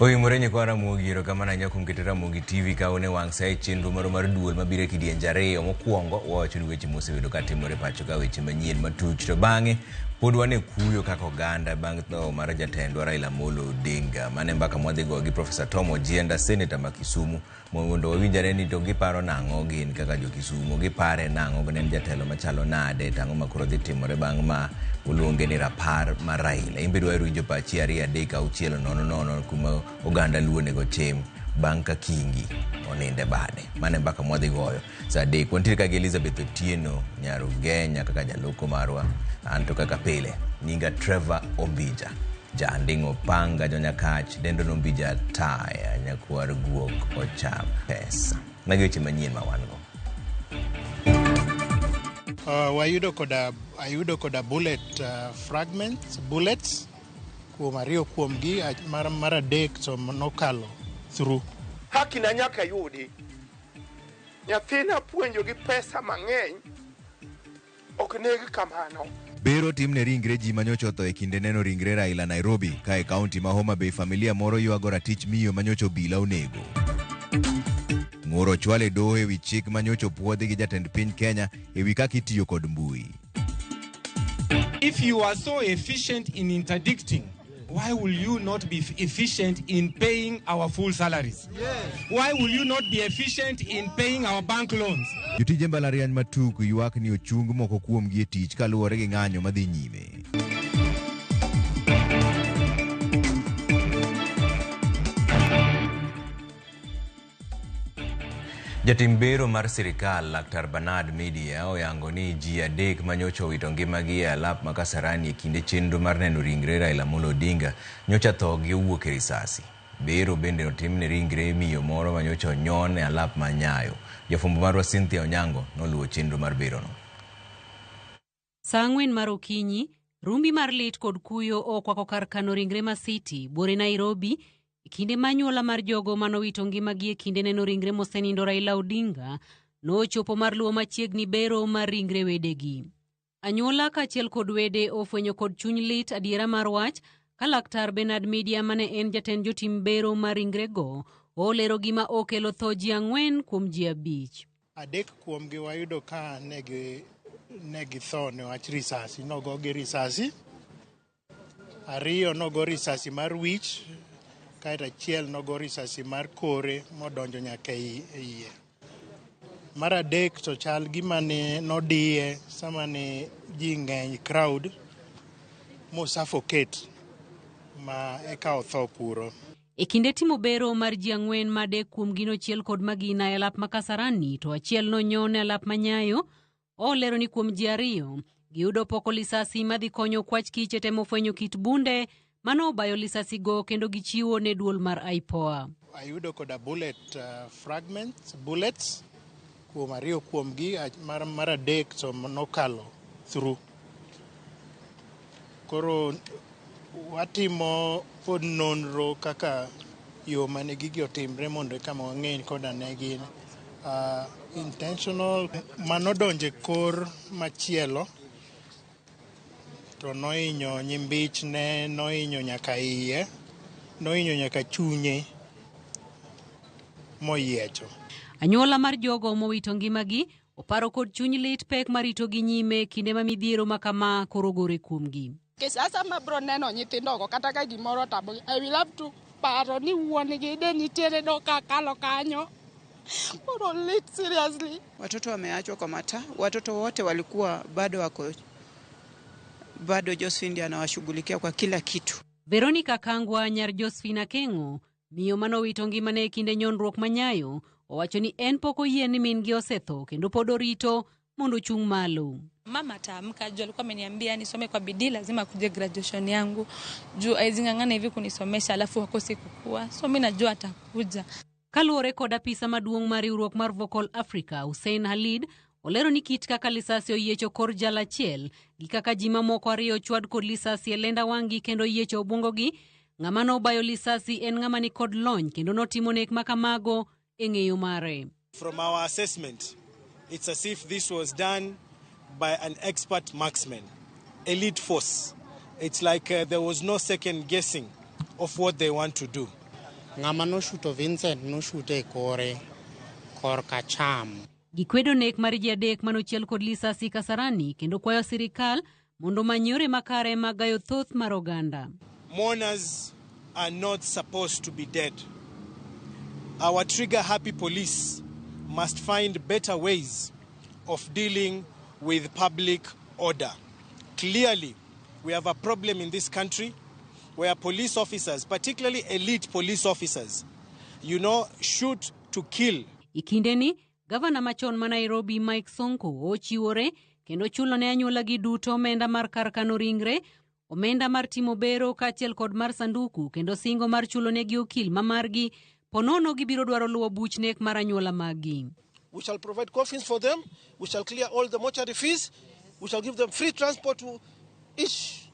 Oimore nyikwa Ramogi, erokamano ahinya kuom keto Ramogi TV ka une wang' sa e chenro marwa mar duol mabiro e kidienje ariyo. Mokwongo wawacho ni weche mosebedo ka timore pacho ka weche manyien matuch to bang'e pod wan e kuyo kaka oganda bang' tho mar jatendwa Raila Amolo Odinga. Mano e mbaka mwadhi goyo gi Professor Tom Ojienda, Senator ma Kisumu mondo wawinj ane ni to giparo nang'o gin kaka jo Kisumu, gipare nang'o, ne en jatelo machalo nade, to ang'o ma koro dhi timore bang' ma oluonge ni rapar mar Raila. In be dwahero winjo pachi 2 3 6 0 0 kuma oganda luo onego tim bang' ka Kingi oninde bade. Mano e mbaka mwadhi goyo saa 3. Wantiere ka gi Elizabeth Otieno nyar Ugenya kaka jaloko marwa, an to kaka pile nyinga Trevor Ombija. Janding' opanga jonyakach dendo nombija taya nyakwar guok ocham pesa. Magi weche manyien ma wan go. Wayudo koda ayudo koda bullet fragments bullets kuom ariyo kuomgi mar adek to nokalo through. Haki na nyaka yudi. Nyathina puonjo gi pesa mang'eny ok neg kamano. Bero timne ringre ji manyocha otho e kinde neno ringre Raila Nairobi ka e kaunti ma Homa Bay familia moro ywago ratich miyo manyocha obila onego. Ng'ur ochwal e doho ewi chik manyocha opuodhi gi jatend piny Kenya ewi kaka itiyo kod mbui. If you are so efficient in interdicting, why will you not be efficient in paying our full salaries? Why will you not be efficient in paying our bank loans? Jotije mbalariany ma Tuk ywak ni ochung moko kuomgi e tich kaluwore gi ng'anyo madhi nyime. Jatim bero mar sirikal Laktar Bernard Media oyango ni ji 3 manyocha owito ngimagi e alap ma Kasarani e kinde chenro mar neno ringre Raila Amolo Odinga nyocha thogi owuok e risasi. Bero bende otimne ringre miyo moro manyocha onyon e alap ma Nyayo. Jafwambo marwa Cynthia Onyango noluwo chenro mar berono. Saa 4 mar okinyi, rumbi mar lit kod kuyo okwako kar kano ringre ma City, buore Nairobi, e kinde ma anyuola mar jogo manowito ngimagi e kinde neno ringre mosenindo Raila Odinga nochopo mar luwo machiegni bero mar ringre wedegi. Anyuola kaachiel kod wede ofwenyo kod chuny lit adiera mar wach ka Laktar Bernard Media mane en jatend jotim bero mar ringrego olero gima okelo tho ji 4 kuom ji 5. 3 kuomgi wayudo ka ne githo niwach risasi, nogogi risasi. 2 nogo risasi mar wich, kaeto 1 nogo risasi mar kore modonjo nyaka e iye. Mar 3 to chal gima ne nodiye sama ne ji ng'eny crowd mosuffocate ma eka otho kuro. E kinde timo bero mar ji 4 ma 3 kuomgi nochiel kod magina e alap ma Kasarani to 1 nonyon e alap ma Nyayo, olero ni kuom ji 2 giyudo poko lisasi madhi konyo kwach kich e temo fwenyo kit bunde mano obayo lisasi go kendo gichiwo ne duol mar IPOA. Ayudo koda bullet fragments bullets kuom 2 kuomgi mar 3 to nokalo through. Koro watimo pod nonro kaka yo mane gigi otimre mondo eka wang'e koda ne gin intentional. Manodonje kor machielo to nohinyo nyimbichne, nohinyo nyaka iye, nohinyo nyaka chunye moyiecho. Anyuola mar jogo mowito ngimagi oparo kod chuny lit pek maritogi nyime kinde ma midhiero ma kama koro gore kuomgi. Sasa mabro neno nyithindogo kata ka gimoro otamogi, I will have to paro ni wuon-gi ne nitiere nokakalo kanyo. Koro lit seriously. Watoto wameachwa kwa mataa, watoto wote walikuwa bado wako bado Josephine anawashughulikia kwa kila kitu. Veronica Kangwa nyar Josephine Akeng'o, miyo manowito ngimane e kinde nyonruok ma Nyayo, owacho ni en pok oyie ni min-gi osetho kendo pod orito mondo ochung' malo. Mama ataamka juu alikuwa ameniambia nisome kwa bidii, lazima akuje graduation yangu juu hawezi ng'ang'ana hivi kunisomesha alafu akose kukua, so mi najua atakuja. Kaluwore kod apisa maduong' mar riwruok mar Vocal Africa, Hussein Khalid, olero ni kit kaka lisasi oyiecho kor jal achiel gi kaka ji mamoko 2 ochwad kod lisasi e lenda wang'gi kendo oyiecho obwongogi, ng'ama nobayo lisasi en ng'ama ni kod lony kendo notimo nek makamago e ng'eyo mare. From our assessment, it's as if this was done by an expert marksman, elite force. It's like there was no second guessing of what they want to do. Ng'ama noshuto Vincent noshute e kore korka cham. Gikwedo nek mar ji adek manochiel kod lisasi Kasarani kendo kwayo sirikal mondo omany yore makare mag gayo thoth mar oganda. Mourners are not supposed to be dead. Our trigger-happy police must find better ways of dealing with public order. Clearly, we have a problem in this country where police officers, particularly elite police officers, shoot to kill. E kindeni, gavana machon ma Nairobi Mike Sonko ochiwore kendo chulo ne anyuolagi duto omenda mar kar kano ringre, omenda mar timo bero kaachiel kod mar sanduku kendo singo mar chulo negi okil ma margi ponono gibiro dwaro luwo buch nek mar anyuola maggi. We shall provide coffins for them, we shall clear all the mortuary fees, we shall give them free transport to each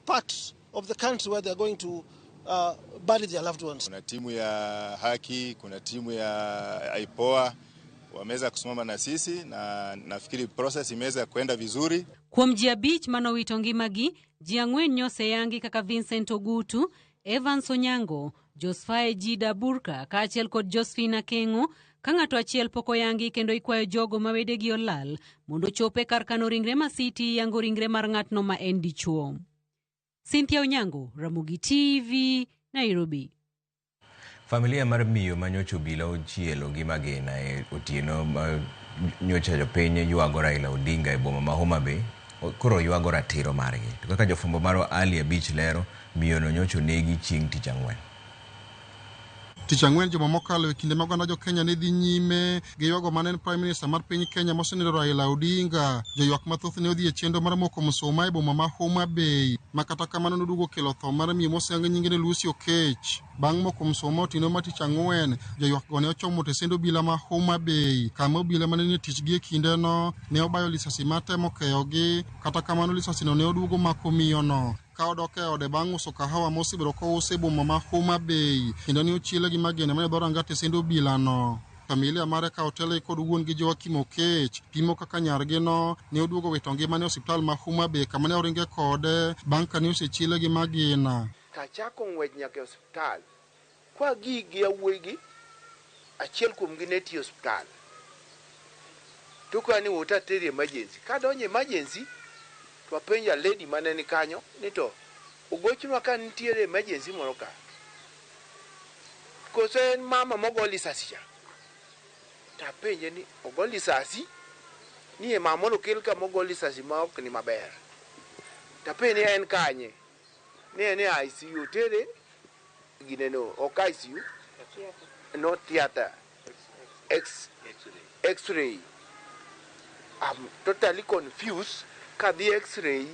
part of the country where they are going to bury their loved ones. Kuna timu ya haki, kuna timu ya IPOA wameweza kusimama na sisi na nafikiri process imeweza kwenda vizuri. Kuom ji 5 manowito ngimagi, ji 4 nyoseyangi kaka Vincent Ogutu, Evans Onyango, Josphae Jida Burka kaachiel kod Josephine Akeng'o, ka ng'ato achiel pok oyangi kendo ikwayo jogo ma wedegi olal mondo ochope kar kano ringre Masiti yango ringre mar ng'atno ma en dichuo. Cynthia Onyango, Ramogi TV, Nairobi. Familia mar miyo manyocha obila ochielo gi magina e otieno ma nyocha jopiny ywago Raila Odinga e boma ma Homa Bay koro ywago ratiro margi. To kaka jofwambo marwa Ali Abich lero, miyono nyocha onegi chieng' tich ang'wen. Tich ang'wen juma mokalo e kinde ma oganda jo Kenya ne dhi nyime gi ywago mane en Prime Minister mar piny Kenya mosenindo Raila Odinga. Joywak mathoth ne odhi e chenro mar moko msuma e boma ma Homa Bay, ma kata kamano noduogo kelo tho mar miyo moseyang nyinge ni Lucy Okech. Bang' moko msuma otieno mar tich ang'wen, joywak go ne ochomo tesend obila ma Homa Bay, kama obila mane nie tich gi e kindeno ne obayo lisasi matemo keyogi. Kata kamano lisasino ne oduogo mako miyono ka odok e ode bang' uso kahawa mosebedo kouse e boma ma Homa Bay, kendo ne ochiele gi magina mane dhoranga tesend obilano. Familia mare ka otele kod wuon gi Joakim Okech pimo kaka nyargino ne oduogo wito ngimane e osiptal ma Homa Bay kama ne oringe kode bang' ka ne osechiele gi magina. Tachako ng'wech nyaka e osiptal kwa gi yawuoyigi achiel kuomgi ne tiyo osiptal to kwa ni wota teri emergency. Kadonjo emergency to apenjo lady mane ni kanyo ni to ogochnwa ka nitiere emergency moro ka, koso en mama mogo lisasi cha. To apenje ni ogo lisasi ni e mama okel ka mogo lisasi ma ok ni maber. To apenje ni en kanye, ni en e ICU tere gineno ok ICU no theater X-ray. I'm totally confused. Kadhi X-ray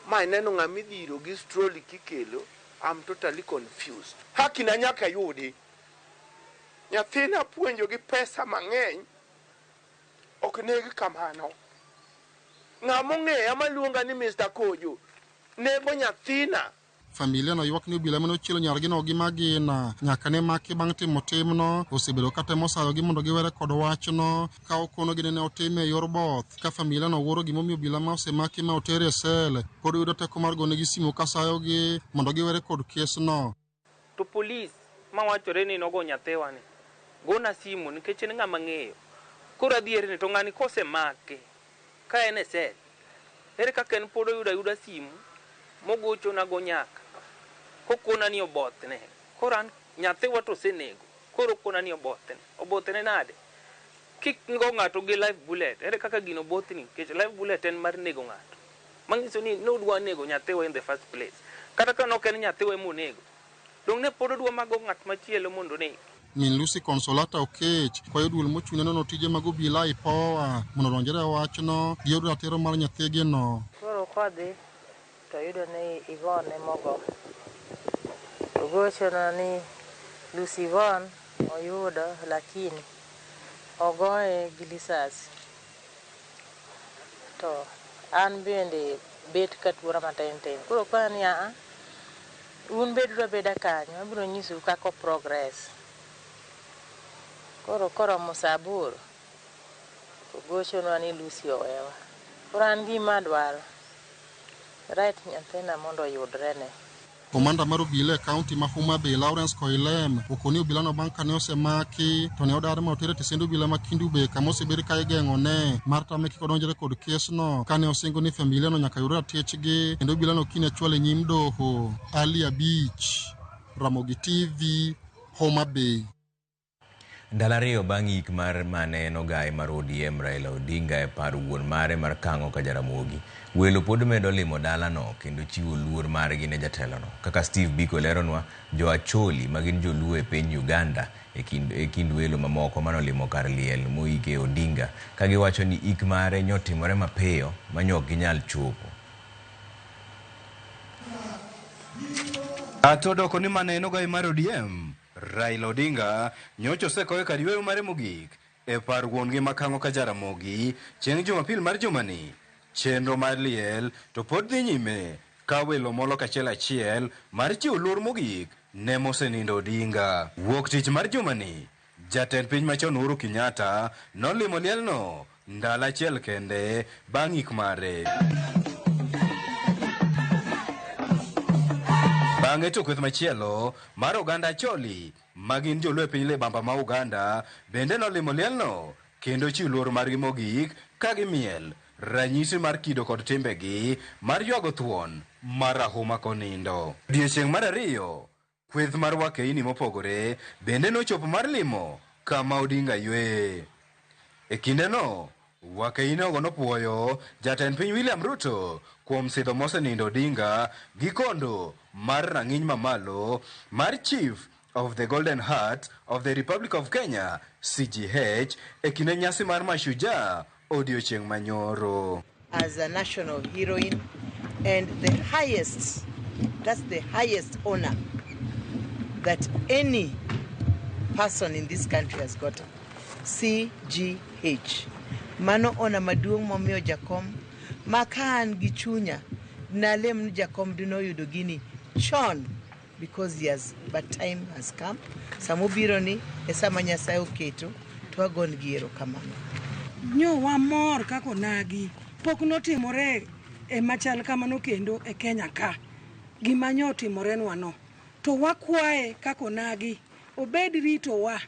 ma ineno ng'ama idhiro gi trolley kikelo. I'm totally confused. Haki na nyaka yudi. Nyathina puonjo gi pesa mang'eny ok neg kamano. Ng'ama ong'eya maluonga ni Mr. Kojo nego nyathina. Familia no ywak ni obila mane ochielo nyargino gi magina nyaka ne maki bang' timo timno osebedo katemo sayogi mondo giwere kod wachno ka okonogi ni ne otime e yor both. Ka familia no wuoro gimomiyo obila ma osemaki ma oter e sel pod yudo teko mar gonegi simu ka sayogi mondo giwere kod kesno. To polis mawachore ni nogo nyathiwa ni gona simu nikech en ng'ama ng'eyo. Koro adier ni to ng'ani kosemake ka en e sel, ere kaka en pod oyudo ayuda simu mogochona go nyaka kokona ni obothne. Koro an nyathiwa to osenego, koro okona ni obothne. Obothne nade? Kik go ng'ato gi live bullet, ere kaka gino bothni? Nikech live bullet en mar nego ng'ato. Manyiso ni nodwa nego nyathiwa in the first place. Kata ka nok en nyathiwa emonego, dong' ne pod odwa mago ng'at machielo mondo oneg. Min Lucy Consolata Okech kwayo duol mochung'ne nono tije mag obila IPOA mondo odonjre e wachno giyud ratiro mar nyathigino. Koro kodhi to yudo ni Yvonne emogo. Ogochona ni Lucy Yvonne oyudo lakini ogoye gi lisasi. To an bende bet ka tuora matin tin. Koro okona ni aa, un beduru abeda kanyo, abiro nyisou kaka o progress. Koro koromo saa 8 ogochonwa ni Lucy owewa. Koro an gima adwaro, right nyathina mondo oyudre ne. Komanda mar obila e kaunti ma Homa Bay Lawrence Koilem okoni obilano bang' kane osemaki to ne odar ma otere e tesend obila ma Kendu Bay kama osebed ka igeng'one mar tame kik odonjre kod kesno kane osingo ni familia no nyaka yud ratichgi kendo obilano kiny achwal e nyim doho. Ali Abich, Ramogi TV, Homa Bay. Ndalo ariyo bang' ik mar mane en ogaye mar ODM Raila Odinga e par wuon mare mar Kang'o ka Jaramogi, welo pod medo limo dalano kendo chiwo luor margi ne jatelono. Kaka Steve Biko leronwa, jo Acholi ma gin joluo e piny Uganda e kind welo mamoko manolimo kar liel moike Odinga ka giwacho ni ik mare nyotimore mapiyo ma nyok ginyal chopo. Ato doko ni mane en ogaye mar ODM Raila Odinga nyocha osekowe kar yweyo mare mogik e par wuon-gi ma Kang'o ka Jaramogi chieng' Jumapil mar jumani. Chenro mar liel to pod dhi nyime ka welo molo kachiel achiel mar chiwo luor mogik ne mosenindo Odinga. Wuok tich mar jumani, jatend piny machon Uhuru Kenyatta nolimo lielno ndalo achiel kende bang' ik mare. Bang'e to kweth machielo mar oganda Acholi ma gin joluo e piny Libamba ma Uganda bende nolimo lielno kendo chiwo luor margi mogik ka gimiel ranyisi mar kido kod timbegi mar ywago thuon mar rahuma konindo. Odiechieng' mar ariyo, kweth mar wakeini mopogore bende nochopo mar limo kama Odinga yweye. E kindeno, wakeini ogo nopuoyo jatend piny William Ruto kuom sidho mosenindo Odinga gi kondo mar rang'iny mamalo mar Chief of the Golden Heart of the Republic of Kenya CGH e kinde nyasi mar Mashujaa odiochieng' manyoro. As a national heroine and the highest, that's the highest honor that any person in this country has gotten. CGH. Mano honor maduong' momiyo jakom ma ka an gi chunya nalem ni jakom dinoyudo gini chon because he has, but time has come. Samobiro ni e sama Nyasaye oketo to wagon gi erokamano. Nyo wamor kaka onagi pok notimore e machal kamano kendo e Kenya ka. Gima nyo otimorenwa no. To wakwaye kaka onagi obed ritowa,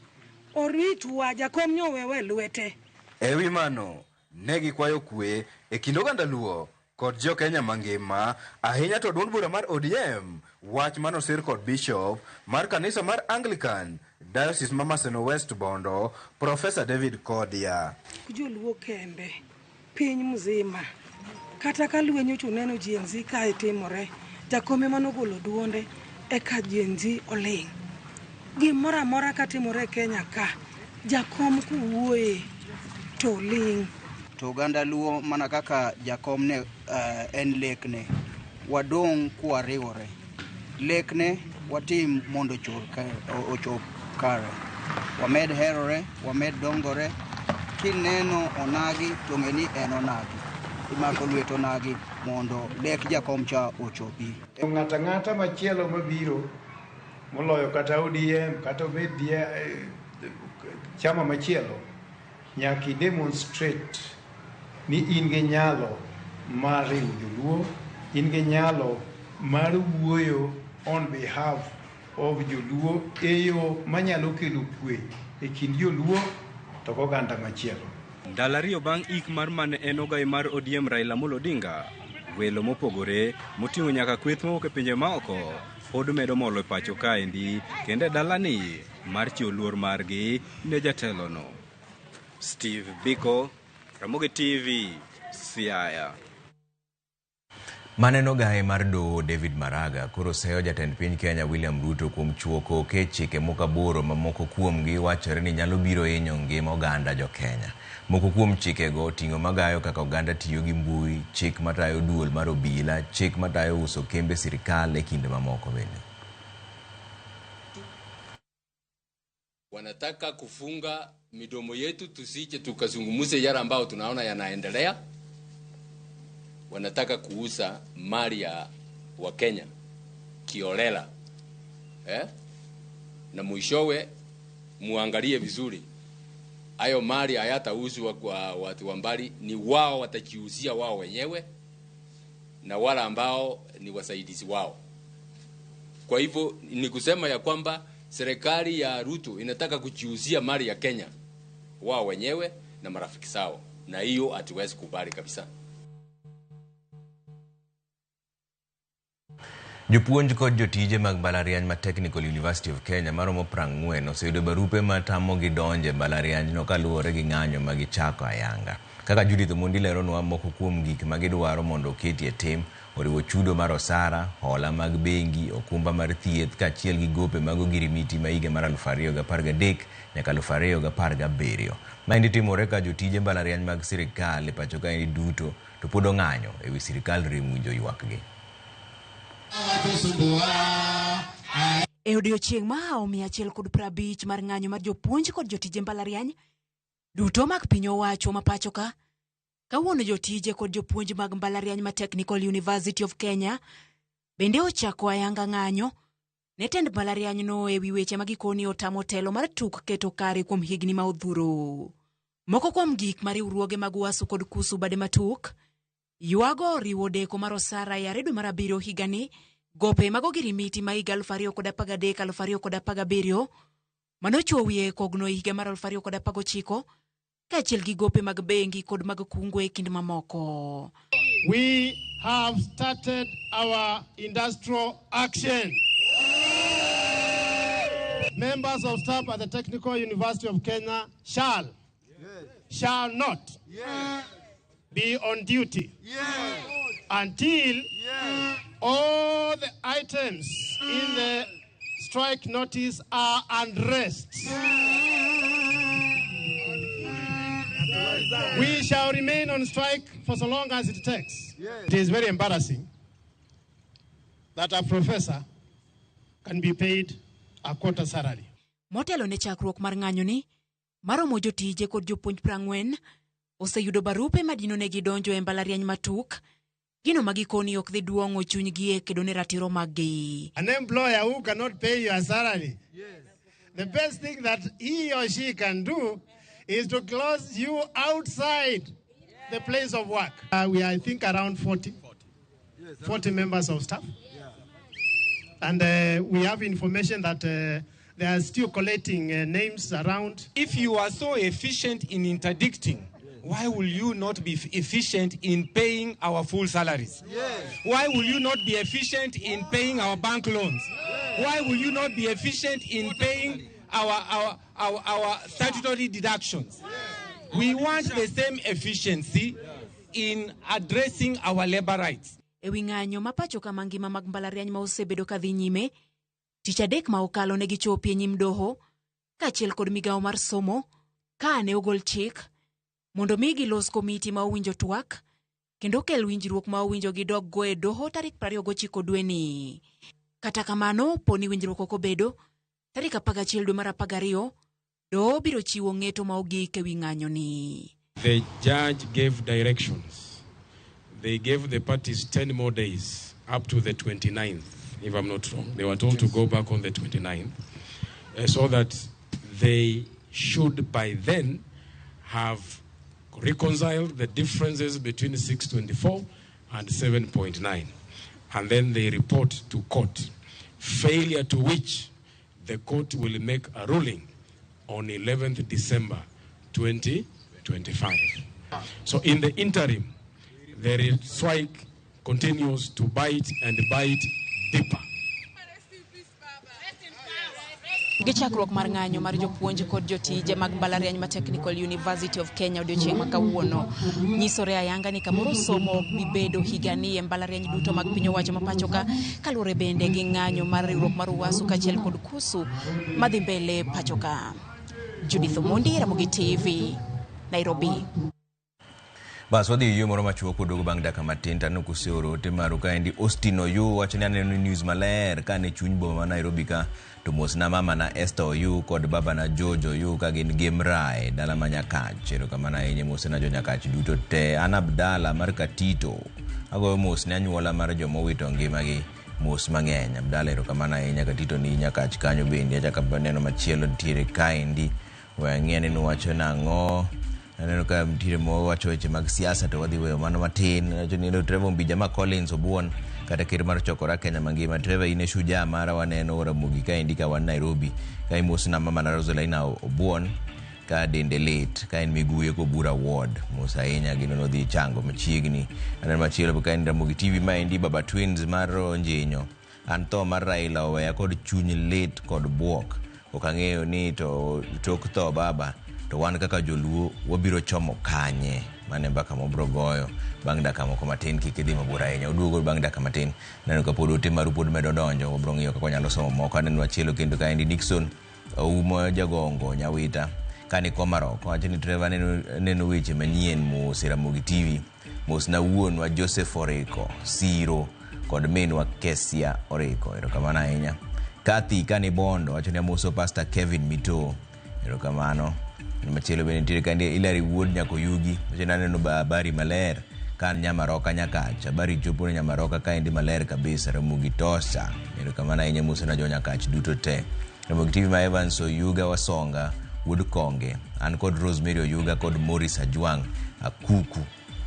oritwa, jakom nyo owewa e lwete. E wi mano, ne gikwayo kwe e kind oganda Luo kod jo Kenya mangima, ahinya to duond bura mar ODM, wach manosir kod bishop mar kanisa mar Anglican, Diocese ma Maseno West Bondo, Professor David Kodia. Joluo kende, piny mzima, kata ka lweny ocho neno Gen Z kae timore, jakom ema nogolo duonde eka Gen Z oling'. Gimoro amora katimore e Kenya ka, jakom kowuoye to ling'. To oganda Luo mana kaka jakom ne en lekne, wadong' kwariwore. Lekne watim mondo ochop kare. Wamed herore, wamed dongore. Kineno onagi to ng'e ni en onagi. Imako lwet onagi mondo lek jakom cha ochopi. Ng'ato ang'ata machielo mabiro moloyo kata ODM kata obed chama machielo nyaka i demonstrate ni in gi nyalo mar riwo joluo, in gi nyalo mar wuoyo on behalf of joluo e yo manyalo kelo kwe e kind joluo to goganda machielo. Ndalo ariyo bang' ik mar mane en ogayi mar ODM Raila Amolo Odinga, welo mopogore moting'o nyaka kweth mowuok e pinje maoko pod medo molo e pacho kaendi kendo e dalani mar chiwo luor margi ne jatelono. Steve Biko, Ramogi TV, Siaya. Maneno gaye mar doho David Maraga koro seyo jatend piny Kenya William Ruto kuom chuo koke chike moko aboro ma moko kuomgi wachore ni nyalo biro hinyo ngima oganda jo Kenya. Moko kuom chikego oting'o magayo kaka oganda tiyo gi mbui, chik matayo duol mar obila, chik matayo uso kembe sirikal e kinde mamoko bende. Wanataka kufunga midomo yetu tusije tukazungumze yale ambayo tunaona yanaendelea. Wanataka kuuza mali ya Wakenya kiolela, Na mwishowe muangalie vizuri, hayo mali hayatauzwa kwa watu wa mbali, ni wao watajiuzia wao wenyewe na wale ambao ni wasaidizi wao. Kwa hivyo ni kusema ya kwamba serikali ya Ruto inataka kujiuzia mali ya Kenya wao wenyewe na marafiki zao, na hiyo hatuwezi kubali kabisa. Jopuonj kod jotije mag mbalariany ma Technical University of Kenya maromo 40 oseyudo barupe matamogi donjo e mbalarianyno kaluwore gi ng'anyo ma gichako ayanga. Kaka Judith Omondi leronwa, moko kuom gik ma gidwaro mondo oketi e tim oriwo chudo mar osara, hola mag bengi, okumba mar thieth kaachiel gi gope mag ogirimiti ma higa mar 2013 nyaka 2017. Maendi timore ka jotije mbalariany mag sirikal e pacho kaendi duto to pod ong'anyo e wi sirikal rem winjo ywakgi. E odiochieng' mahawo 150 mar ng'anyo mar jopuonj kod jotije mbalariany duto mag piny owacho ma pacho ka, kawuono jotije kod jopuonj mag mbalariany ma Technical University of Kenya bende ochako ayanga ng'anyo ne tend mbalarianyno e wi weche ma gikoni otamo telo mar tuk keto kare kuom higni ma odhuro. Moko kuom gik ma riwruoge mag UASU kod KUSU bade matuk ywago oriwo deko mar osara yare dwe mar abiriyo higani, gope mag ogirimiti ma higa 2013 2017 manochwo wiye kogno e higa mar 2019 kaachiel gi gope mag bengi kod mag kungo e kind mamoko. We have started our industrial action. Members of staff at the Technical University of Kenya shall not be on duty until all the items in the strike notice are addressed. We shall remain on strike for so long as it takes. It is very embarrassing that a professor can be paid a quarter salary. Motelo ne chakruok mar ng'anyoni, maromo jotije kod jopuonj 40 oseyudo barupe madino negi donjo e mbalariany matuk, gino ma gikoni ok dhi duong'o chunygi e kedo ne ratiro maggi. An employer who cannot pay your salary, the best thing that he or she can do is to close you outside the place of work. We are, I think, around 40 members of staff. And we have information that they are still collecting names around. If you are so efficient in interdicting, why will you not be efficient in paying our full salaries? Yes. Why will you not be efficient in paying our bank loans? Yes. Why will you not be efficient in paying our statutory deductions? Yes. We want the same efficiency in addressing our labor rights. E wi ng'anyo ma pacho ka mangima mag mbalariany ma osebedo ka dhi nyime, tich adek ma okalo ne gichopi e nyim doho kaachiel kod migawo mar somo ka ne ogol chik mondo mi gilos komiti ma owinjo twak kendo kel winjruok ma owinjo gidog go e doho tarik 29 dweni. Kata kamano, poni winjruok ok obedo, tarik 11 dwe mar 12 doho biro chiwo ng'eto ma ogik e wi ng'anyoni. The judge gave directions. They gave the parties 10 more days up to the 29th, if I'm not wrong. They were told to go back on the 29th, so that they should by then have reconciled the differences between 624 and 7.9. And then they report to court, failure to which the court will make a ruling on 11th December 2025. So in the interim, the strike continues to bite and bite deeper. Gi chakruok mar ng'anyo mar jopuonj kod jotije mag mbalariany ma Technical University of Kenya odiochieng' ma kawuono nyisore ayanga ni kamoro somo ok bi bedo higani e mbalariany duto mag piny owacho ma pacho ka, kaluwore bende gi ng'anyo mar riwruok mar UASU kaachiel kod KUSU madhi mbele pacho ka. Judith Omondi, Ramogi TV, Nairobi. Bas wadhi yo moro machuok waduogo bang' dakika matin to aneno kuseoro ote maru kaendi. Austin Oyu wacho ni aneno news maler kane chuny boma ma Nairobi ka to mosna mama na Esther Oyu kod baba na George Oyu ka gin Gemrae dala ma Nyakach. Erokamano ahinya mosna jo Nyakach duto te. An Abdala mar Katito agoyo mos ne anyuola mar joma owito ngimagi mos mang'eny. Abdala erokamano ahinya Katito ni Nyakach kanyo bende. Achako aneno machielo nitiere kaendi. We ang'e ni wacho nang'o. Aneno ka nitiere mowacho weche mag siasa to wadhi weyo mano matin. Wacho ni Trevor Mbija ma Collins Obuon Kata ker mar chokora Kenya mangima Trevor in e shujaa mara waneno Ramogi kaendi ka wan Nairobi ka imosna mama na Roselina Obuon ka dende lit ka en Miguye Kobura Ward mos ahinya gino nodhi chango machiegni. Aneno machielo ka en Ramogi TV maendi Baba Twins mar Onjinyo an tho mar Raila oweya kod chuny lit kod buok ok ang'eyo ni to tok tho baba to wan kaka joluo wabiro chomo kanye. Mane mbaka mobro goyo bang' dakika moko matin kik idhi mabor ahinya oduogo bang' dakika matin neno ka pod ote maru pod medo donjo wabro ng'iyo kaka wanyalo somo moko. Aneno machielo kendo kaendi Dickson Oumo Jagongo Nyawita kani Komarok wacho ni Trevor neno weche manyien mos e Ramogi TV mos na wuonwa Joseph Oriko Siro kod minwa Kesia Oriko erokamano ahinya. Kathy kani Bondo wacho ni amoso Pastor Kevin Mito erokamano. Machielo bende nitiere kaendi Hilary Wuod Nyakoyugi wacho ni aneno habari maler kan Nyamaroka Nyakach habari chopo ne Nyamaroka kaendi maler kabisa Ramogi tosha erokamano ahinya mos na jo Nyakach duto te. Ramogi TV ma Evans Oyuga Wasonga Wuod Konge an kod Rosemary Oyuga kod Morris Ajwang Akuku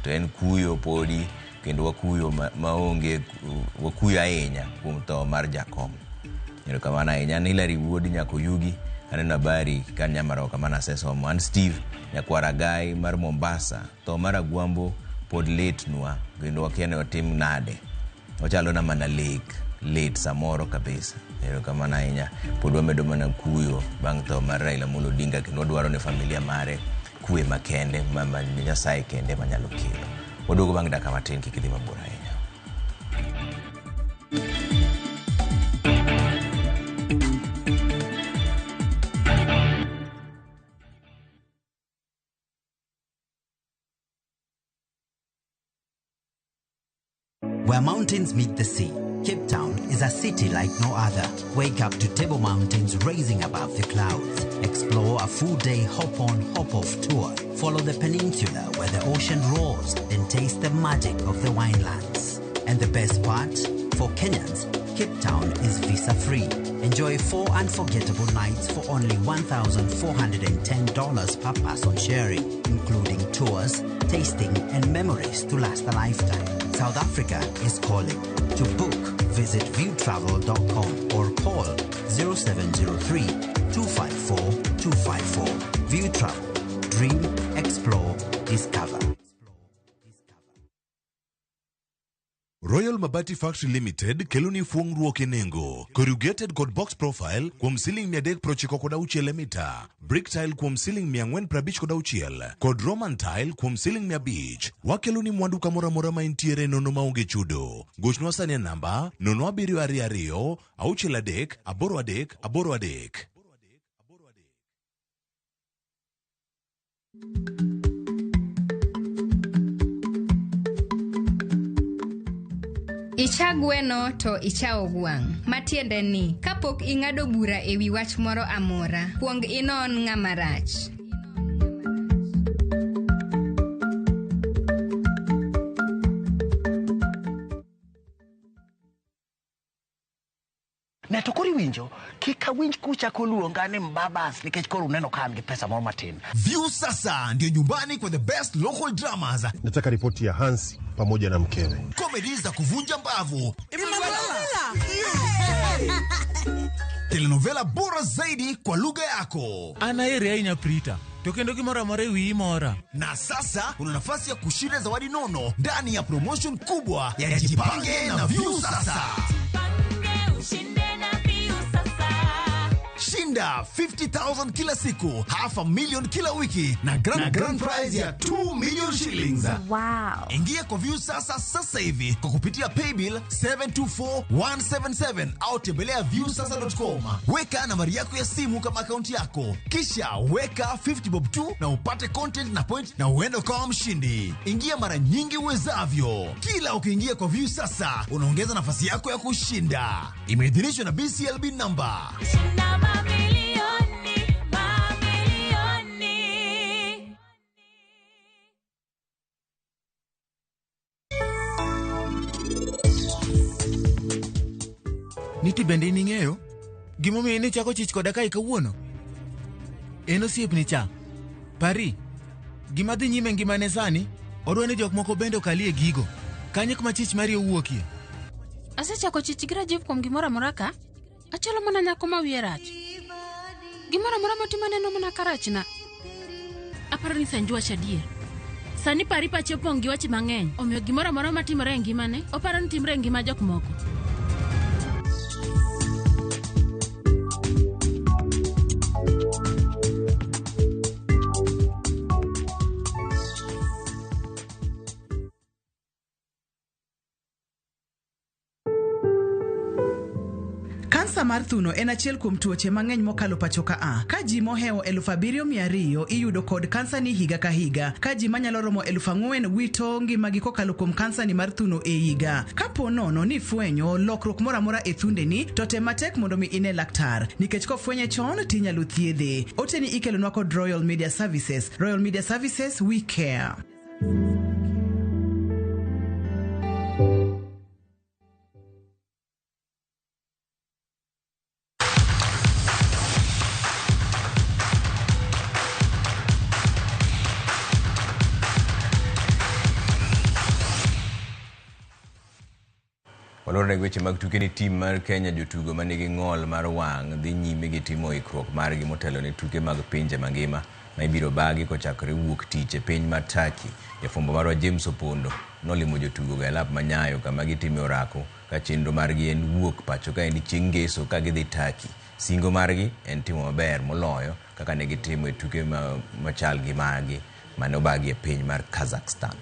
to en kuyo podi kendo wakuyo maonge wakuyo ahinya kuom tho mar Jakom erokamano ahinya. An Hilary Wuod Nyakoyugi aneno habari kan Nyamaroka mana asesomo. An Steve Nyakwara Gai mar Mombasa tho mar Agwambo pod litnwa kendo wakia ni watim nade ochalo na mana lek lit samoro kabisa erokamano ahinya. Pod wamedo mana kuyo bang' tho mar Raila Amolo Odinga kendo wadwaro ne familia mare kwe makende ma Nyasaye kende manyalo kelo. Waduogo bang' dakika matin kik idhi mabor ahinya. Where mountains meet the sea, Cape Town is a city like no other. Wake up to Table Mountains rising above the clouds. Explore a full-day hop-on, hop-off tour. Follow the peninsula where the ocean roars and taste the magic of the winelands. And the best part? For Kenyans, Cape Town is visa-free. Enjoy 4 unforgettable nights for only $1,410 per person sharing, including tours, tasting, and memories to last a lifetime. South Africa is calling. To book, visit viewtravel.com or call 0703 254 254. View Travel. Dream, explore, discover. Royal Mabati Factory Limited keloni fuong'ruok e nengo. Corrugated kod box profile kuom siling 396 e mita, brick tile kuom siling 456 kod Roman tile kuom siling 500. Wakeloni mwandu kamoro amora ma intiere nono maonge chudo. Gochnwa sani e namba 0722 63 83 83. Icha gweno to ichawo gwang'. Matiende ni, kapok ing'ado bura e wi wach moro amora, kuong inon ng'ama rach. Ne to koro iwinjo, kik awinj kuchako luonga ni mbabas nikech koro uneno ka an gi pesa moro matin. View sasa ndio nyumbani kwa the best local dramas. Nataka ripoti ya Hansi pamoja na mkewe. Comedy za kuvunja mbavu. Telenovela bora zaidi kwa lugha yako. Anaeri ahinya Prita. To kendo gimoro amora e wiyi mora. Na sasa una nafasi ya kushinda zawadi nono ndani ya promotion kubwa ya Jipange na View Sasa. Shinda 50,000 kila siku, 500,000 kila wiki na grand prize ya 2 million shillings. Wow. Ingia kwa View Sasa sasa hivi kwa kupitia paybill 724177 au tembelea viewsasa.com. Weka nambari yako ya simu kama akaunti yako, kisha weka 50 bob 2 na upate content na point na uende ukawa mshindi. Ingia mara nyingi uwezavyo. Kila ukiingia kwa View Sasa unaongeza nafasi yako ya kushinda. Imeidhinishwa na BCLB number. Niti bende in ing'eyo gimomiyo nichako chich koda kae kawuono? En osiepni cha Pari, gima dhi nyime ngimane sani, odwa ni jok moko bende okalie gigo. Kanyo kuma chich mari owuokie. Asechako chich gi Rajiv kuom gimoro amora ka. Achalo mana nyako ma wiye rach. Gimoro amora motimo aneno mana ka rachna. Aparo ni Sanju wacho adier. Sani pari pache opong' gi weche mang'eny, omiyo gimoro amora matimore e ngimane, oparo ni timre e ngima jok moko. Kansa mar thuno en achiel kuom tuoche mang'eny mokalo pacho ka a. Ka ji mohewo 7,200 iyudo kod kansa ni higa ka higa. Ka ji manyalo romo 4,000 wito ngimagi kokalo kuom kansa ni mar thuno e higa. Kapo nono ni ifwenyo lokruok moro amora e thundeni, to tem matek mondo mi ine laktar. Nikech kofwenye chon tinyalo thiedhe. Oteni ikelonwa kod Royal Media Services. Royal Media Services, we care. Waloro ne weche mag tuke ni tim mar Kenya jotugo manigi ng'ol mar wang' dhi nyime gi timo ikruok margi motelo ne tuke mag pinje mangima ma ibiro bagi kochakore wuok tich e piny mar Turkey. Jafwambo marwa James Opondo nolimo jotugo go e lap ma Nyayo kama gitime orako ka chenro margi en wuok pacho kaendi chieng' ngeso ka gidhi Turkey. Singo margi en timo maber moloyo kaka ne gitimo e tuke machal gi magi mane obagi e piny mar Kazakhstan.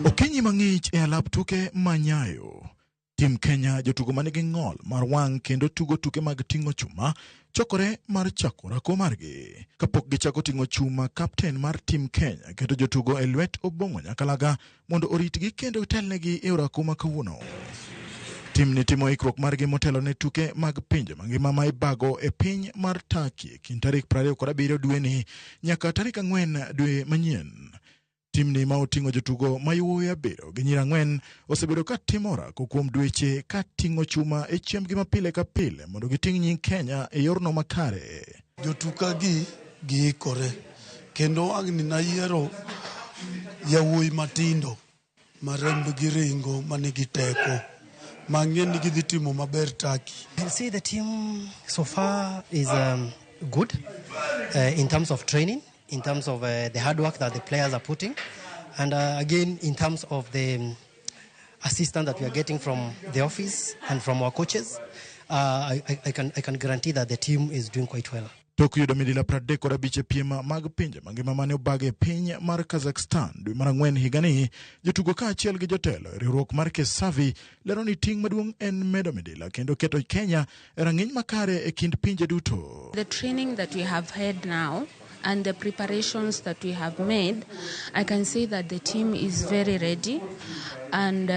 Okinyi mang'ich e alap tuke ma Nyayo. Tim Kenya jotugo manigi ng'ol mar wang' kendo tugo tuke mag ting'o chuma chokore mar chako orako margi. Kapok gichako ting'o chuma, kapten mar Tim Kenya keto jotugo e lwet Obong'o Nyakalaga mondo oritgi kendo otelnegi e orako ma kawuono. Timni timo ikruok margi motelo ne tuke mag pinje mangima ma ibago e piny mar Turkey e kind tarik 27 dweni nyaka tarik 4 dwe manyien. Timni ma oting'o jotugo ma yawuowi 7 gi nyiri 4 osebedo ka timo orako kuom dweche ka ting'o chuma e chiembgi ma pile ka pile mondo giting' nying Kenya e yorno makare. Jotuka gi giikore kendo ang'ni nayiero yawuoyi matindo ma rembgi ringo manigi teko mang'e ni gidhi timo maber Turkey. You can see the team so far is good in terms of training, in terms of the hard work that the players are putting, and again in terms of the assistance that we are getting from the office and from our coaches. I can guarantee that the team is doing quite well. Tok yudo midila 35 e piem mag pinje mangima mane obag e piny mar Kazakhstan dwe mar 4 higani, jotugo kaachiel gi jotelo e riwruok mar Kesavi lero ni ting' maduong' en medo midila kendo keto Kenya e rang'iny makare e kind pinje duto. The training that we have had now and the preparations that we have made, I can say that the team is very ready and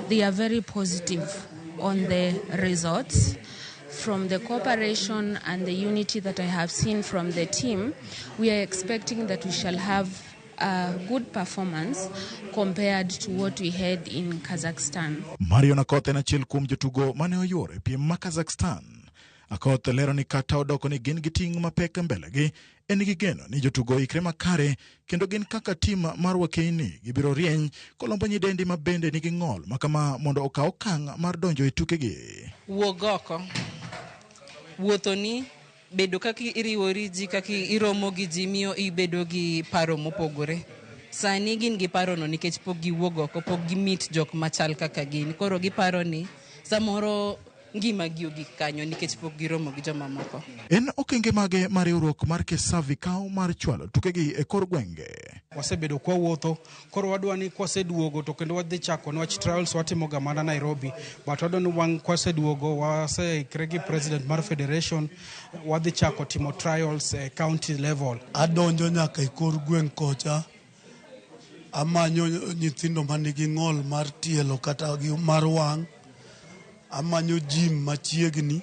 they are very positive on the results. From the cooperation and the unity that I have seen from the team, we are expecting that we shall have a good performance compared to what we had in Kazakhstan. Marion Akoth en achiel kuom jotugo mane oyuoro e piem ma Kazakhstan. Akoth lero ni kata odoko ni gin gi ting' mapek mbelegi, en gi geno ni jotugo oikre makare kendo gin kaka tim mar Wakeini gibiro rieny kolombo nyidendi ma bende nigi ng'ol makama mondo okaw okang' mar donjo e tukegi. Wuog oko. Wuotho ni bedo kaka iriwori ji, kaka iromo gi ji miyo ibedo gi paro mopogore. Sani gin gi parono nikech pok giwuok oko, pok gimit jok machal kaka gin. Koro giparo ni samoro ngima gi ogik kanyo nikech pok giromo gi jomamoko. En okenge mage ma riwruok mar Kesavi kawo mar chwalo tukegi e kor gwenge? Wasebedo kwa wuotho, koro wadwa ni kwaseduogo to kendo wadhi chako niwach trials watimoga mana Nairobi, but wadwa ni wang' kwaseduogo waseikre gi president mar federation, wadhi chako timo trials e county level. Adonjo nyaka e kor gweng' kocha, amanyo nyithindo manigi ng'ol mar tielo kata gi mar wang', amanyo gym machiegni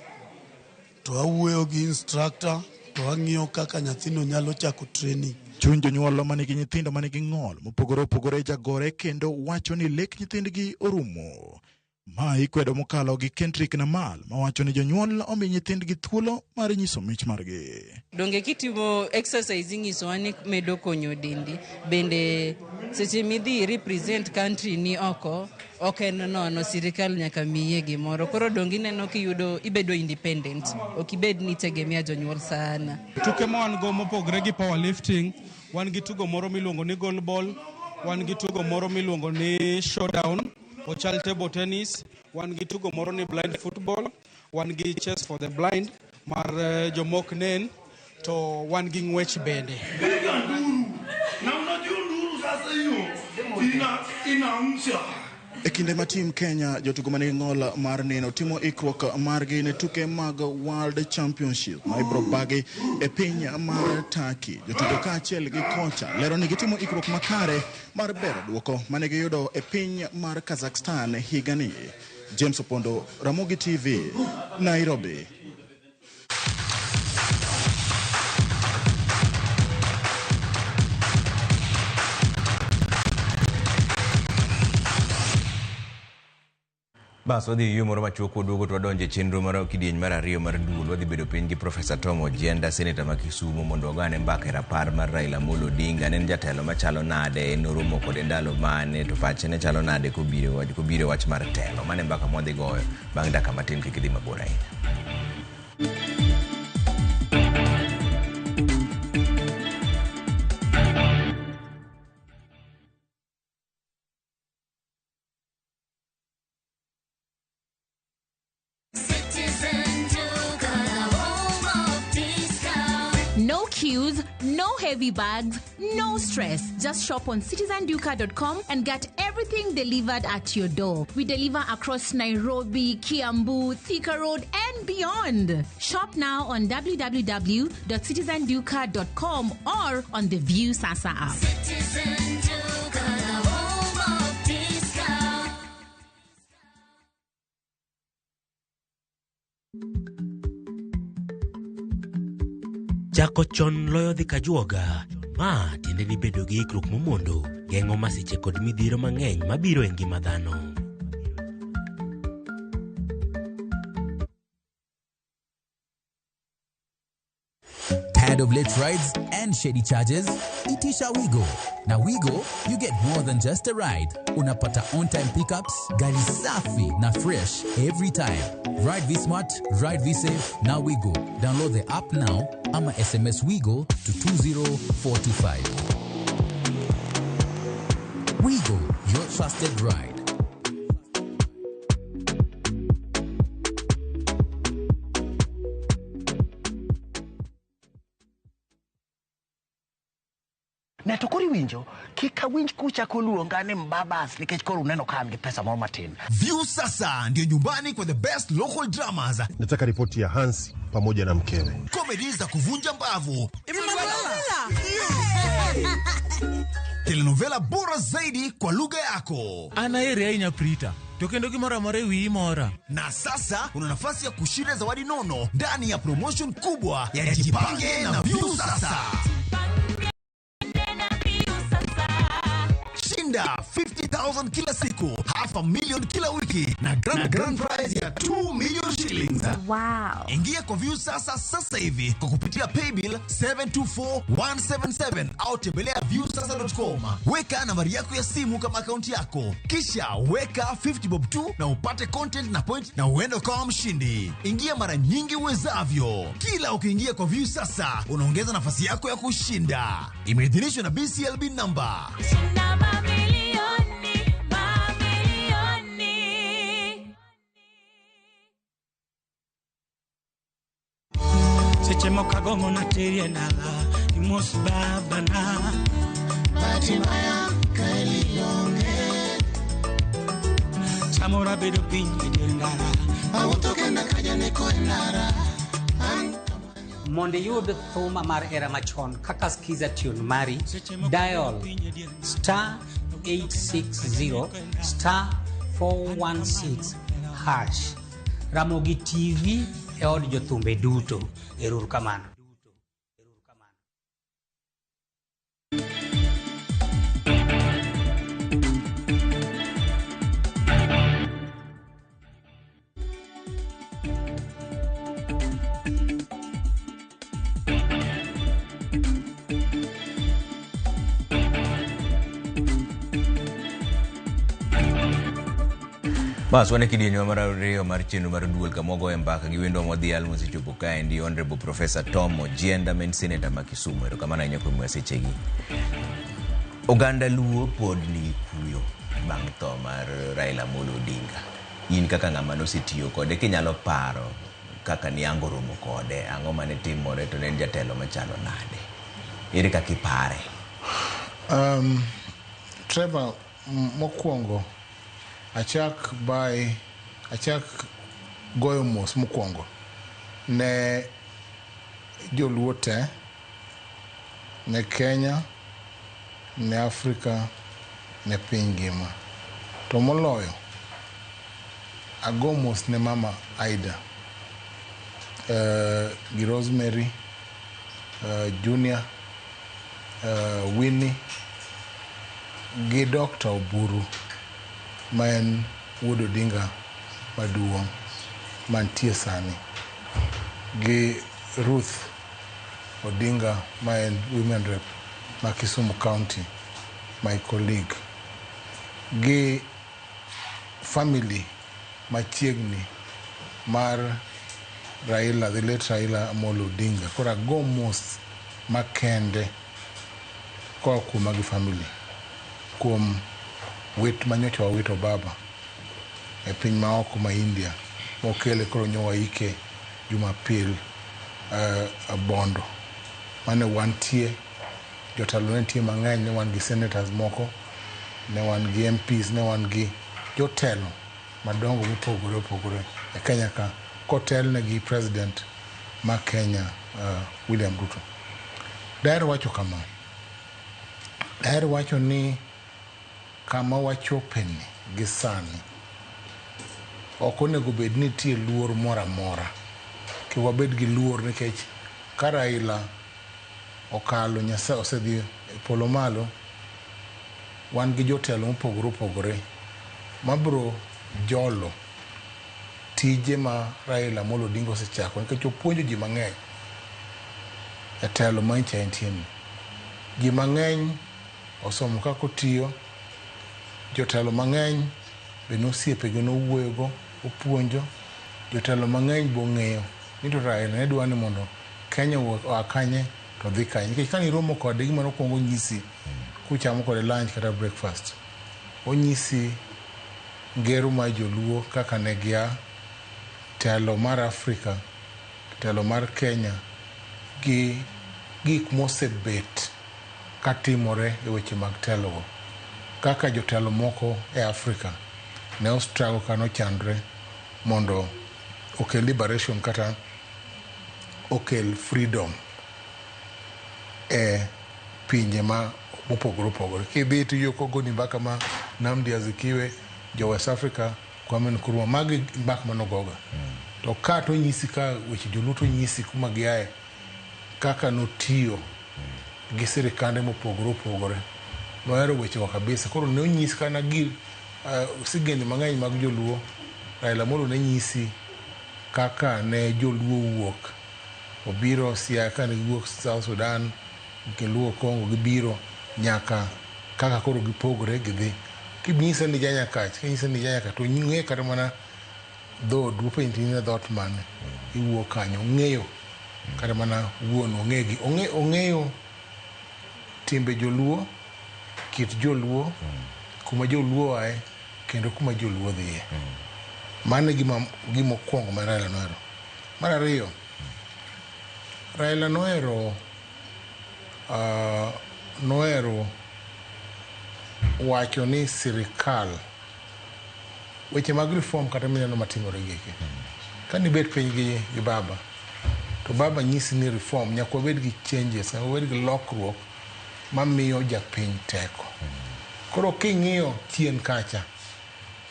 to awuoyo gi instructor to ang'iyo kaka nyathino nyalo chako training. Chuny jonyuol manigi nyithindo manigi ng'ol mopogore opogore jagore kendo wacho ni lek nyithindgi orumo. Ma ikwedo mokalo gi Kendrick Namal mawacho ni jonyuol omi nyithindgi thuolo mar nyiso mich margi. Donge kitimo exercise inyisowa ni medo konyo dendi. Bende seche midhi represent country ni oko, ok en nono, sirikal nyaka miye gimoro. Koro donge ineno kiyudo ibedo independent, ok ibed ni itegemea jonyuol sana. Tuke ma wan go mopogre gi powerlifting, wan gi tugo moro miluongo ni goalball, wan gi tugo moro miluongo ni showdown, ochal table tennis, wan gi tugo moro ni blind football, wan gi chess for the blind mar jomok nen, to wan gi ng'wech bende. Na unajua nduru sasa hiyo inaamsha. E kinde ma team Kenya jotugo manigi ng'ol mar neno timo ikruok margi ne tuke mag World Championship ma ibiro bagi e piny mar Turkey. Jotugo kaachiel gi kocha lero ni gitimo ikruok makare mar bero duoko mane giyudo e piny mar Kazakhstan higani. James Opondo, Ramogi TV, Nairobi. Bas wadhi yueyo moro machuok waduogo to wadonjo e chenro mar kidieny mar ariyo mar duol. Wadhi bedo piny gi Profesa Tom Ojienda, seneta ma Kisumu, mondo wagane mbaka e rapar mar Raila Amolo Odinga. Ne en jatelo machalo nade, noromo kode ndalo mane, to pache ne chalo nade kobiro e wach mar telo. Mano e mbaka mwadhi goyo bang' dakika matin kik idhi mabor ahinya. No queues, no heavy bags, no stress. Just shop on citizenduka.com and get everything delivered at your door. We deliver across Nairobi, Kiambu, Thika Road, and beyond. Shop now on www.citizenduka.com or on the View Sasa app. Citizen Duka, the home of discount. Chako chon loyo dhi kajuoga. Ma tiende ni bedo gi ikruok momondo geng'o masiche kod midhiero mang'eny mabiro e ngima dhano. Tired of late rides and shady charges? Itisha Wigo. Na Wigo, you get more than just a ride. Unapata on-time pickups, gari safi na fresh every time. Ride V-Smart, ride V-Safe, na Wigo. Download the app now ama SMS Wigo to 20425. Wigo, your trusted ride. Ne to koro iwinjo, kik awinj kuchako luonga ni mbabas nikech koro uneno ka an gi pesa moro matin. View sasa ndio nyumbani kwa the best local dramas. Nataka ripoti ya Hansi pamoja na mkewe. Comedy za kuvunja mbavu. Telenovela bora zaidi kwa lugha yako. Anaeri ahinya Prita. To kendo gimoro amora e wiyi mora. Na sasa una nafasi ya kushinda zawadi nono ndani ya promotion kubwa ya Jipange na View Sasa. Shinda 50,000 kila siku, 500,000 kila wiki na grand prize ya 2 million shillings. Wow. Ingia kwa View Sasa sasa hivi kwa kupitia paybill 724177 au tembelea viewsasa.com. Weka nambari yako ya simu kama akaunti yako, kisha weka 50 bob tu na upate content na point na uende ukawa mshindi. Ingia mara nyingi uwezavyo. Kila ukiingia kwa View Sasa unaongeza nafasi yako ya kushinda. Imeidhinishwa na BCLB number. Shinda mamilioni, mamilioni. Seche moko agombo nateri e dala, imos babana. Bahati mbaya kaeli onge. Samoro abedo piny e dier ndara. Awuotho kenda ka janeko e ndara. Mondo iyud thuma mar era machon kaka Skiza tune mari, dial star 860 star 416 hash. Ramogi TV e od jothumbe duto. Ero kamano. Bas wan e kidienjwa mar ariyo mar chenro mar duol kama wagoye mbaka gi wendwa modhial mosechopo kaendi Honorable Professor Tom Ojienda ma en Senator ma Kisumu. Erokamano ahinya kuom miwa sechegi. Oganda Luo pod nigi kuyo bang' tho mar Raila Amolo Odinga. In kaka ng'ama nosetiyo kode kinyalo paro kaka niango romo kode, ang'o mane timore to ne en jatelo machalo nade? Ere kaka ipare? Trevor, mokwongo achak by achak goyo mos mokwongo ne joluo te, ne Kenya, ne Afrika, ne piny ngima. To moloyo, ago mos ne mama Aida gi Rosemary, Junior, Winnie gi Dr. Oburu ma en wuod Odinga maduong' mantie sani, gi Ruth Odinga ma en women rep ma Kisumu County, my colleague, gi family machiegni mar Raila, the late Raila Amolo Odinga. Koro ago mos makende koa kuoma gi family kuom wit manyocha wawito baba e piny maoko ma India mokele koro nyo waike Jumapil Bondo mane wantie, jotelo ne nitie mang'eny, ne wan gi senators moko, ne wan gi MPs, ne wan gi jotelo madongo mopogore opogore e Kenya ka kotelne gi president ma Kenya William Ruto. Daher wacho kama, daher wacho ni kama wachopeni gi sani ok onego bed ni nitie luor moro amora. Kik wabed gi luor nikech ka Raila okalo, Nyasaye osedhi e polo malo, wan gi jotelo mopogore opogore mabiro jolo tije ma Raila Amolo Odinga osechako nikech opuonjo ji mang'eny e telo ma nyocha entie ni. Ji mang'eny osomo kaka otiyo, jotelo mang'eny be nosiepege nowuoyogo, opuonjo, jotelo mang'eny be ong'eyo ni to Raila ne dwa ni mondo Kenya oa kanye to dhi kanye. Nikech kane iromo kode gima nokwongo onyisi kuchamo kode lunch kata breakfast, onyisi ngero mar joluo kaka ne gia, telo mar Afrika, telo mar Kenya gi gik mosebet katimore e weche mag telogo. Kaka jotelo moko e Afrika ne o struggle ka nochandre mondo okel liberation kata okel freedom e pinje ma mopogore opogore. Kidhi to iyudo kogoni mbaka ma Nnamdi Azikiwe, jo West Africa, Kwame Nkrumah, magi mbaka manogoga. To ka to onyisi ka weche joluo to onyisi kuma giaye, kaka notiyo gi sirikande mopogore opogore. Nohero wechego kabisa. Koro ne onyisi kana gi sigendni mang'eny mag joluo, Raila Amolo ne nyisi kaka ne joluo wuok. Obiro Siaya kane giwuok South Sudan, giluwo Congo gibiro nyaka kaka koro gipogore gidhi. Kinyise ni ja Nyakach, kinyise ni ja Nyakach to ng'e kata mana dhood openji ni dhoot mane iwuok kanyo, ong'eyo kata mana wuon ong'egi, ong'eyo timbe joluo, kit joluo, kuma joluo ae kendo kuma joluo dhiye. Mano e gima mokwongo ma Raila nohero. Mar ariyo, Raila nohero nohero wacho ni sirikal weche mag reform kata mineno matimore gi eki. Kanibet piny gi baba, to baba nyisi ni reform nyaka wabed gi changes, nyaka wabed gi lokruok mamiyo japiny teko. Koro king'iyo chien kacha,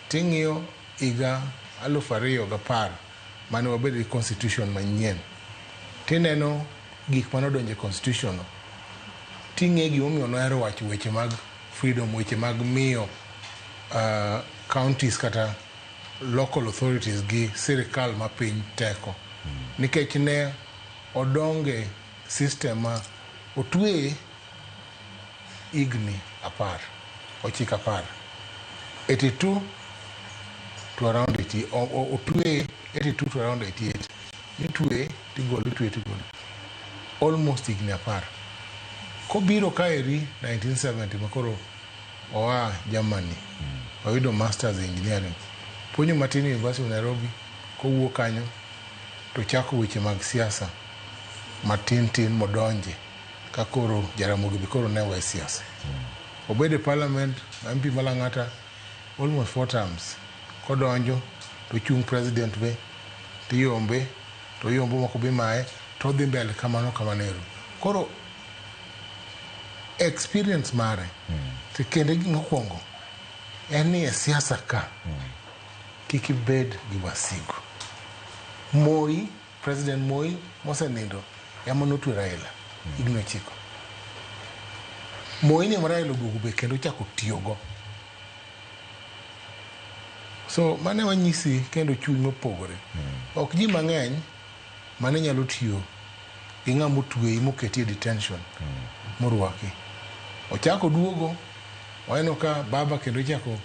ting'iyo higa 2010 mane wabedo gi constitution manyien, tineno gik mane odonjo e constitution no, ting'e gimomiyo nohero wacho weche mag freedom, weche mag miyo counties kata local authorities gi sirikal ma piny teko. Nikech ne odonge system ma otweye higni 10, ochiko 10. 82 to around 80, otweye 82 to around 88. Nitweye tigole, itweye tigole. Almost higni 10. Kobiro kaeri 1970 makoro oa Germany. Oyudo masters in engineering. Puonjo matin e University of Nairobi, kowuok kanyo to chako weche mag siasa matin tin modonje ka koro Jaramogi be koro ne we siasa. Obedo e parliament, MP ma Lang'ata almost 4 terms. Kodonjo to chung president be, tiyombe, to yombo moko be maye, to dhi mbele kamano kamano ero. Koro experience mare, to kendo mokwongo en ni e siasa ka, kik ibed gi wasigu. Moi, President Moi mosenindo ema notwe Raila higni 9. Moi ni ema Raila oduogo be kendo ochako tiyogo. So mane wanyisi kendo chuny mopogore. Ok ji mang'eny mane nyalo tiyo gi ng'ama otweyi moketi e detention morwaki. Ochako duogo, waneno ka baba kendo chako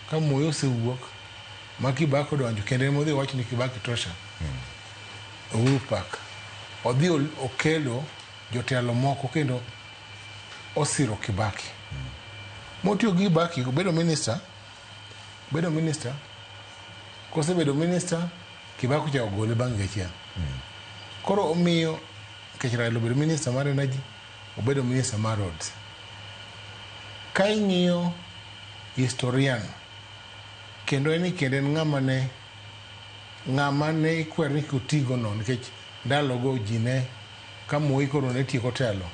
ka Moi osewuok ma Kibaki odonjo kendo ema odhi owacho ni Kibaki tosha. Uhuru Park. Odhi okelo jotelo moko kendo osiro Kibaki. Motiyo gi Kibaki obedo minister, kosebedo minister Kibaki ochako gole bang' higa achiel. Koro omiyo nikech Raila obedo minister mar energy, obedo minister mar roads. Ka ing'iyo historian kendo en kendo en ng'ama ne ikwero ni kik otigo no nikech ndalogo ji ne ka Moi koro ne tieko telo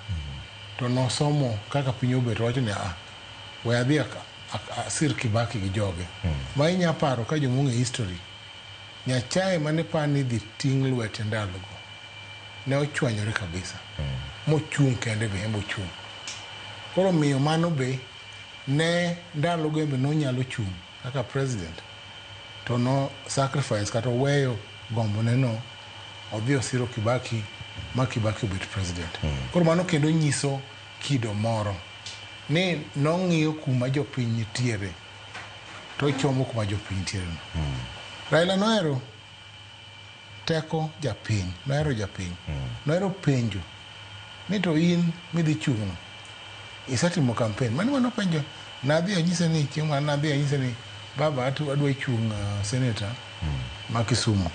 to nosomo kaka piny obet owacho ni we adhi asir Kibaki gi joge. Ma inya paro ka joma ong'e history, Nyachae mane pani dhi ting' lwete ndalogo ne ochwanyore kabisa mochung' kende be en bochung'. Koro miyo mano be ne ndalogo embe nonyalo chung' kaka president to no sacrifice kata oweyo gombone no odhi osiro Kibaki ma Kibaki obet president. Koro mano kendo nyiso kido moro ni nong'iyo kuma jopiny nitiere to ochomo kuma jopiny nitiere no. Raila nohero teko japiny, nohero japiny, nohero penjo ni to in midhi chung'no isetimo campaign. Mano mano penjo nadhi anyise ni chieng' mane nadhi anyise ni baba adwa chung' senator ma Kisumu.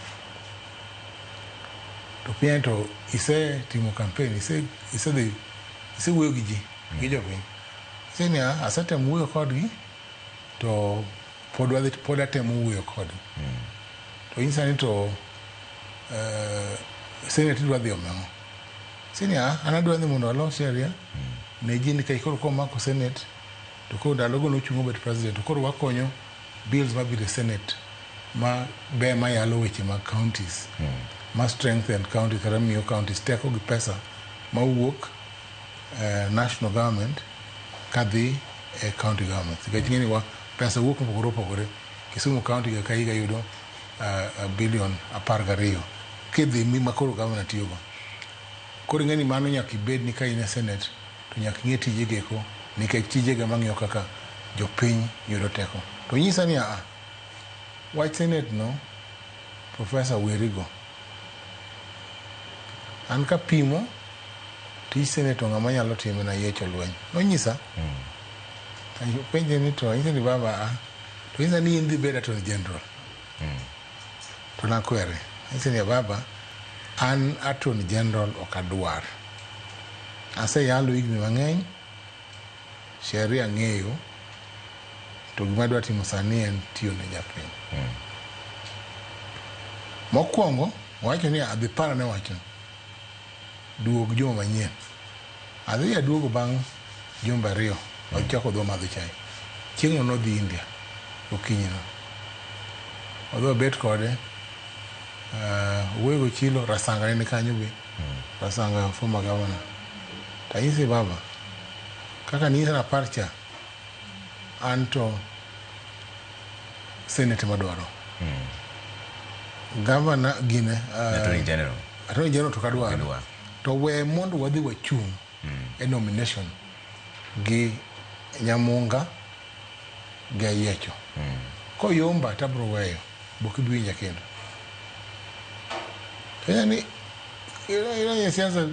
To piny to isetimo campaign, isedhi isewuoyo gi ji gi jopiny. Aseni asetemo wuoyo kodgi to pod atemo wuoyo kodgi. To inyisa ni to senate idwa dhi omo ang'o? Aseni an adwa ni mondo alos sheria ne ji nikech koro komako senate to koro ndalogo nochung' obet president to koro wakonyo bills mabiro e senate ma be mayalo weche mag counties ma strengthen counties kata miyo counties teko gi pesa mawuok national government kadhi e county government. Nikech ing'e ni wa pesa wuok mopogore opogore. Kisumu county higa ka higa yudo billion 12 kidhi ma koro governor tiyogo. Koro ing'e ni mano nyaka ibed ni ka in e senate to nyaka ing'e tijegi eko nikech tijegi mang'iyo kaka jopiny yudo teko. To nyisa ni wach senate no Professor Werigo. An kapimo tij senate to ng'ama nyalo time na yiecho lweny. Nonyisa. Penje ni to anyise ni baba to nyisa ni in dhi bedo attorney general. To nakwere. Anyise ni baba an attorney general ok adwar. Aseyalo higni mang'eny, sheria ang'eyo, to gima adwa timo sani en tiyo ne japiny. Mokwongo, owacho ni adhi parane wacho duog juma manyien. Adhi aduogo bang' jumbe 2, wachako dho madho chai. Chieng'no nodhi India, okinyino. Odhi obet kode, owuoyo gochilo, Rasanga ne ni kanyo be. Rasanga former governor. Tanyise baba, kaka ninyisa rapar cha, an to senate madwaro. Governor gine, Attorney General. Attorney General to kadwaro. To we mondo wadhi wachung' e nomination gi Nyamunga gi Ayiecho. Koyomba tabro weyo. Bok ibi winja kendo. Yani ila siasa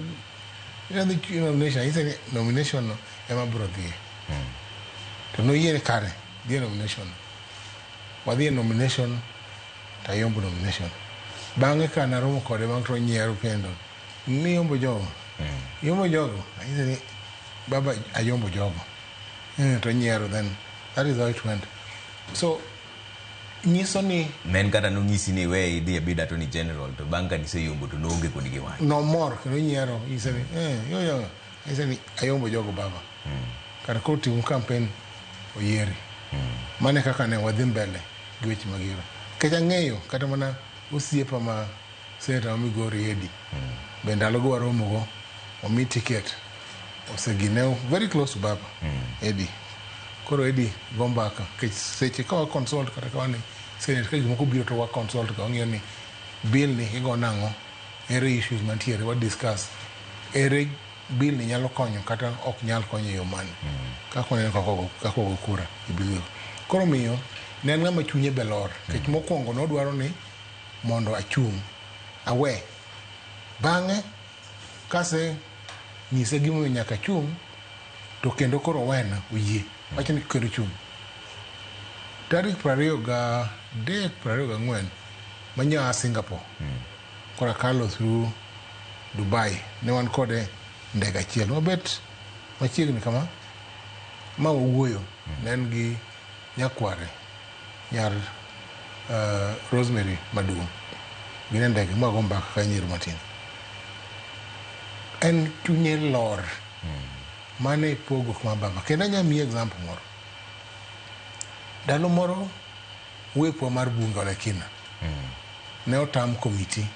ila dhi nomination, anyise ni nomination no ema biro dhiye. To noyiene kare dhi e nomination. Wadhi e nomination to ayombo nomination. Bang'e ka naromo kode bang' to onyiero kendo. Niyombo jogo. Iyombo jogo. Anyise ni baba ayombo jogo. To onyiero then that is how it went. So nyiso ni Men kata nonyisi ni we idhi abed attorney general to bang' ka niseyombo to noonge kodi gi wach. Nomor kendo onyiero nyise ni yo yo. Anyise ni ayombo jogo baba. Kar koro timo campaign oyieri. Mane kaka ne wadhi mbele gi weche mag yiero. Nikech ang'eyo kata mana osiepa ma senator ma Migori Edi. Be ndalogo waromogo omi ticket osegine very close to baba Edi. Koro Edi go mbaka nikech seche ka wa consult kata ka wan e senate ka gik moko biro to wa consult ka wang'iyo ni bill ni igo nang'o, ere issues mantiere wa discuss, ere bill ni nyalo konyo kata ok nyal konyo e yo mane. Kaka waneno kaka wago kura e bill go. Koro miyo ne en ng'ama chunye be lor nikech mokwongo nodwaro ni mondo achung' awe. Bang'e kase nyise gimomiyo nyaka achung' to kendo koro owena oyie. Wacho ni kendo chung'. Tarik 23 24 manya Singapore. Koro akalo through Dubai. Ne wan kode ndege achiel. Wabet machiegni kama ma wawuoyo. Ne en gi nyakware nyar Rosemary maduong'. Gin e ndege ma wago mbaka ka nyiero matin. En chunye lor. Mano e pogruok mar baba. Kendo anyalo miyi example moro. Ndalo moro wepwa mar bunge Ole Kina ne otam committee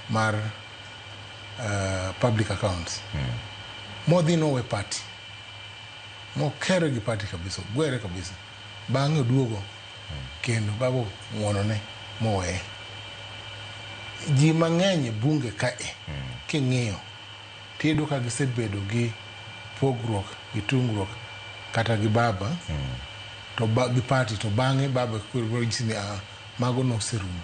mar public accounts. Modhi nowe party. Mokere gi party kabisa, ogwere kabisa. Bang'e oduogo kendo baba ong'wonone moweye. Ji mang'eny e bunge kae king'iyo tiyudo ka gisebedo gi pogruok gi tungruok kata gi baba to gi party to bang'e baba koro nyisi ni mago noserumo.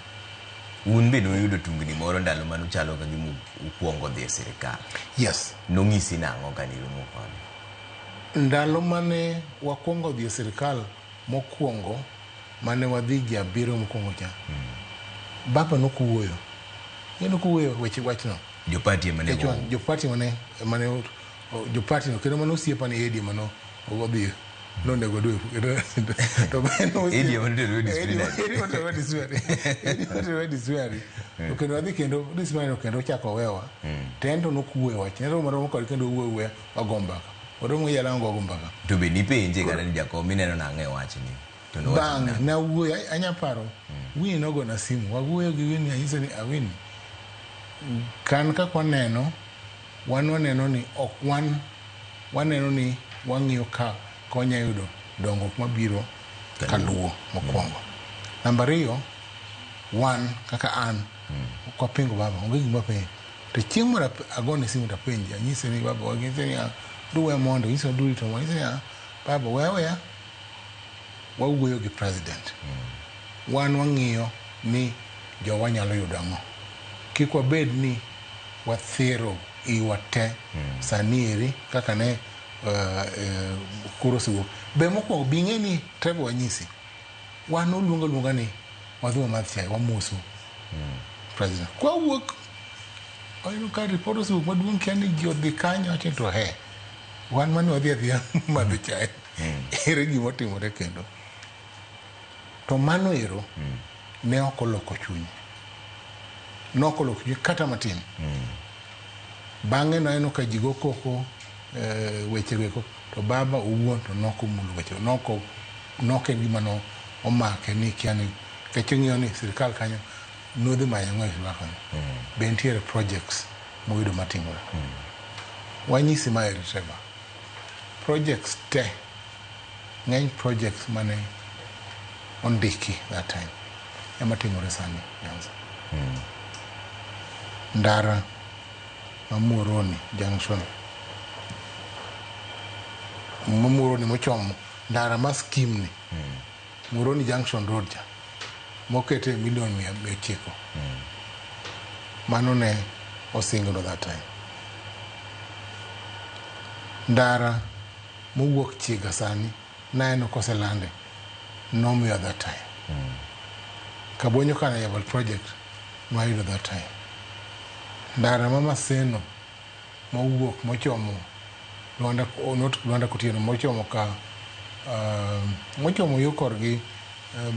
Un be nuyudo tungni moro ndalo mane uchalo ka gima ukwongo dhi e sirikal. Yes. Nong'isi nang'o ka niromo kode? Ndalo mane wakwongo dhi e sirikal mokwongo mane wadhi ji abiriyo mokwongo cha. Baba nokowuoyo. Ne nokowuoyo weche wachno. Jopati ema ne Jopati mane jopati no kendo mane osiepa ni Edi mano odhi nonego dwe to Edi ema notero disciplinary. Edi notero disciplinary. To kendo wadhi kendo disciplinary kendo ochako owewa. To en to nokuwe wach. Ne romo romo kode kendo wuoyo wuoya wago mbaka. Waromo gi jalango wago mbaka. To be nipenje kata ni jakom ineno nang'o e wachni? To nowacho Bang'e nang'o? nawuoyo anya paro Winnie nogona simu wawuoyo gi Winnie anyise ni Awinnie kan kaka waneno wan waneno ni ok wan waneno ni wang'iyo ka konya yudo dongruok mabiro kaluwo mokwongo. Namba ariyo wan kaka an ok wapingo baba onge gima wapenjo. To chieng' moro agone simu tapenje anyise ni baba anyise ni duwe mondo anyise ni durito mondo anyise ni baba weya weya wawuoyo gi president. Wan wang'iyo ni jowa nyalo yudo ang'o. Kik wabed ni wathero iwa te sani eri kaka ne kuro osewuok. Be mokwongo bi ing'e ni Trevor wanyisi wan oluongo aluonga ni wadhi wamadh chai wamoso president. Kwawuok wayudo ka report osewuok maduong' kia ni ji odhi kanyo wacho ni to he wan mane wadhi adhiya madho chai. Ere gima otimore kendo. To mano ero ne ok oloko chunye. Ne ok oloko chunye kata matin. Bang'e naneno ka ji go koko weche go to baba owuon to nokomulo weche noko nok en gima no omake ni kia ni nikech ing'iyo ni sirikal kanyo nodhi manyo ang'o e sirikal kanyo. Be nitiere projects moyudo matimore. Wanyisi maeri Trevor. Projects te ng'eny projects mane ondiki that time ema timore sani Nyanza. Ndara ma Muhoroni junction ma Muhoroni mochomo ndara ma scheme ni Muhoroni junction road cha Mokete milion 900. Mano ne osingno that time. Ndara mowuok Chiga sani naneno koselande nomiyo that time. Kabonyo Kana Yabal project nwayudo that time. Ndara ma Maseno mowuok mochomo Luanda, not Luanda Kotieno, mochomo ka mochomo yo korgi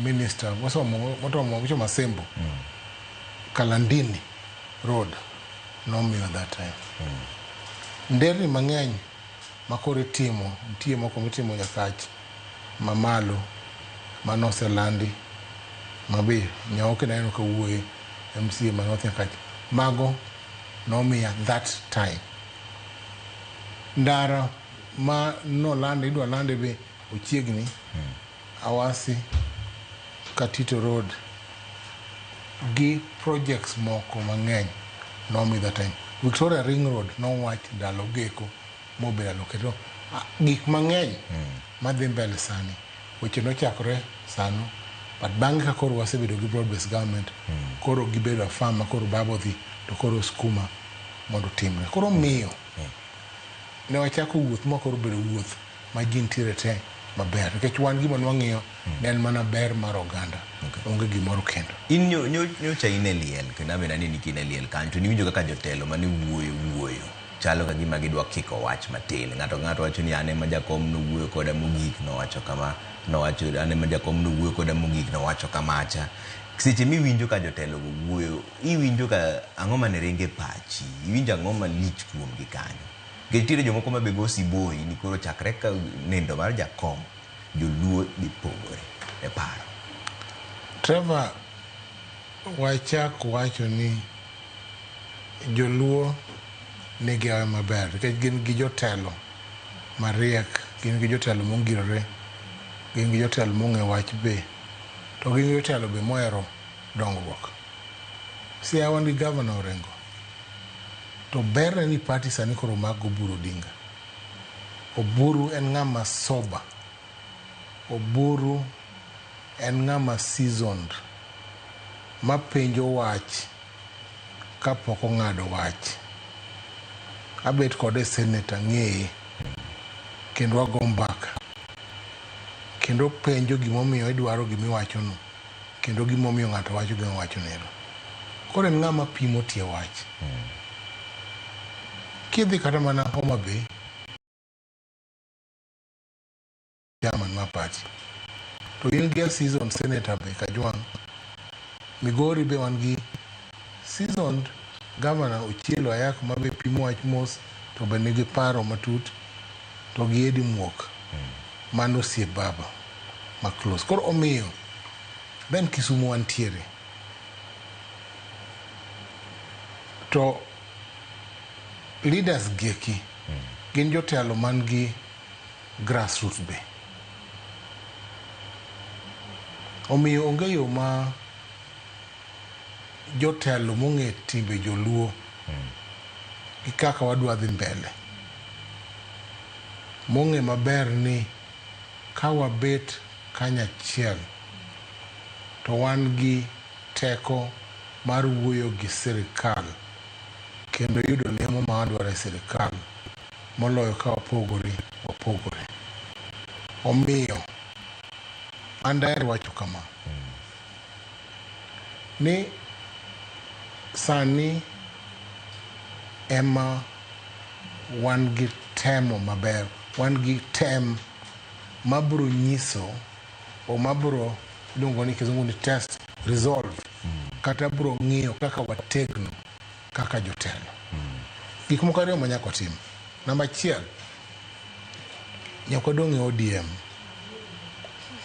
minister mosomo mochomo Asembo Kalandini Road nomiyo that time. Nderni mang'eny makoro itimo, nitie moko mitimo Nyakach mamalo manoselandi mabe Nyaoke naneno kawuoye MCA ma North Nyakach, mago nomiya that time. Ndara ma nolandi idwa lande be ochiegni Awasi Katito Road gi projects moko mang'eny nomi that time. Victoria Ring Road nowach ndalo geko mobedo allocated. Gik mang'eny madhi mbele sani weche nochakore sano, but bang'e ka koro wasebedo gi broad based government, koro gibedo afama, koro baba odhi to koro skuma mondo timre. Koro miyo ne wachako wuoth ma koro obedo wuoth ma ji nitiere te maber, nikech wan gima nwang'iyo ne en mana ber mar oganda, onge gimoro kendo. In nyocha in e liel kendo abe naneni ka in e liel kanyo to niwinjo kaka jotelo mane wuoyo chalo ka gima gidwa kiko wach matin. Ng'ato ka ng'ato wacho ni an ema jakom nowuoyo koda mogik nowacho kama, nowacho an ema jakom nowuoyo koda mogik nowacho kamacha. Seche miwinjo ka jotelo go wuoyo, iwinjo ka ang'o mane ringo e pachi, iwinjo ang'o malich kuomgi kanyo. Nikech nitiere jomoko ma be go siboi ni koro chakre ka nindo mar jakom, joluo dhi pogore e paro. Trevor, wachak wacho ni joluo nigi awe maber nikech gin gi jotelo mariek, gin gi jotelo mongirore, gin gi jotelo mong'e wach be, to gin gi jotelo be mohero dongruok. Siaya wan gi Governor Orengo, to berne ni party sani koro mak Oburu Odinga. Oburu en ng'ama sober, Oburu en ng'ama seasoned, mapenjo wach kapok ong'ado wach. Abet kode e senate ang'eye, kendo wago mbaka, kendo penjo gimomiyo idwaro gimiwachono, kendo gimomiyo ng'ato wacho gima owachoneno. Koro en ng'ama pimo tie wach. Kidhi kata mana Homa Bay, chairman mar party, to in gi a seasoned senator be Kajwang'. Migori be wan gi seasoned governor Ochielo Ayako ma be pimo wach mos to be nigi paro matut, to gi Eddie Muok mano osiep baba ma close. Koro omiyo then Kisumu wantiere to leaders gieki gin jotelo man gi grassroots be. Omiyo onge yo ma jotelo mong'e timbe joluo gi kaka wadwa dhi mbele, mong'e maber ni ka wabet kanyachiel to wan gi teko mar wuoyo gi sirikal kendo yudo lemo ma wadwaro e sirikal moloyo ka wapogore wapogore. Omiyo an daher wacho kama ni sani ema wan gi temo maber, wan gi tem mabiro nyiso o mabiro iluongo ni kizungu ni test resolve, kata biro ng'iyo kaka wategno kaka jotelo. Gik moko ariyo ma nyaka watim. Namba achiel, nyaka wadong' e ODM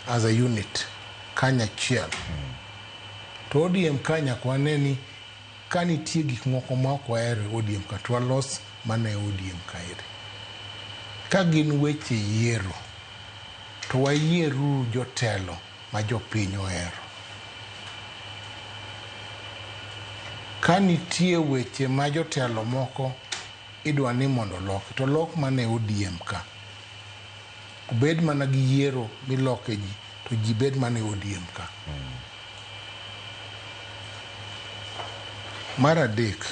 as a unit kanyachiel. To ODM ka nyaka wane ni ka nitie gik moko ma ok wahero e ODM ka to walos mana e ODM kaeri. Ka gin weche yiero, to wayieruru jotelo ma jopiny ohero. Ka nitie weche ma jotelo moko idwa ni mondo oloki, to lok mana e ODM ka. Obed mana gi yiero miloke ji, to ji bed mana e ODM ka. Mar adek,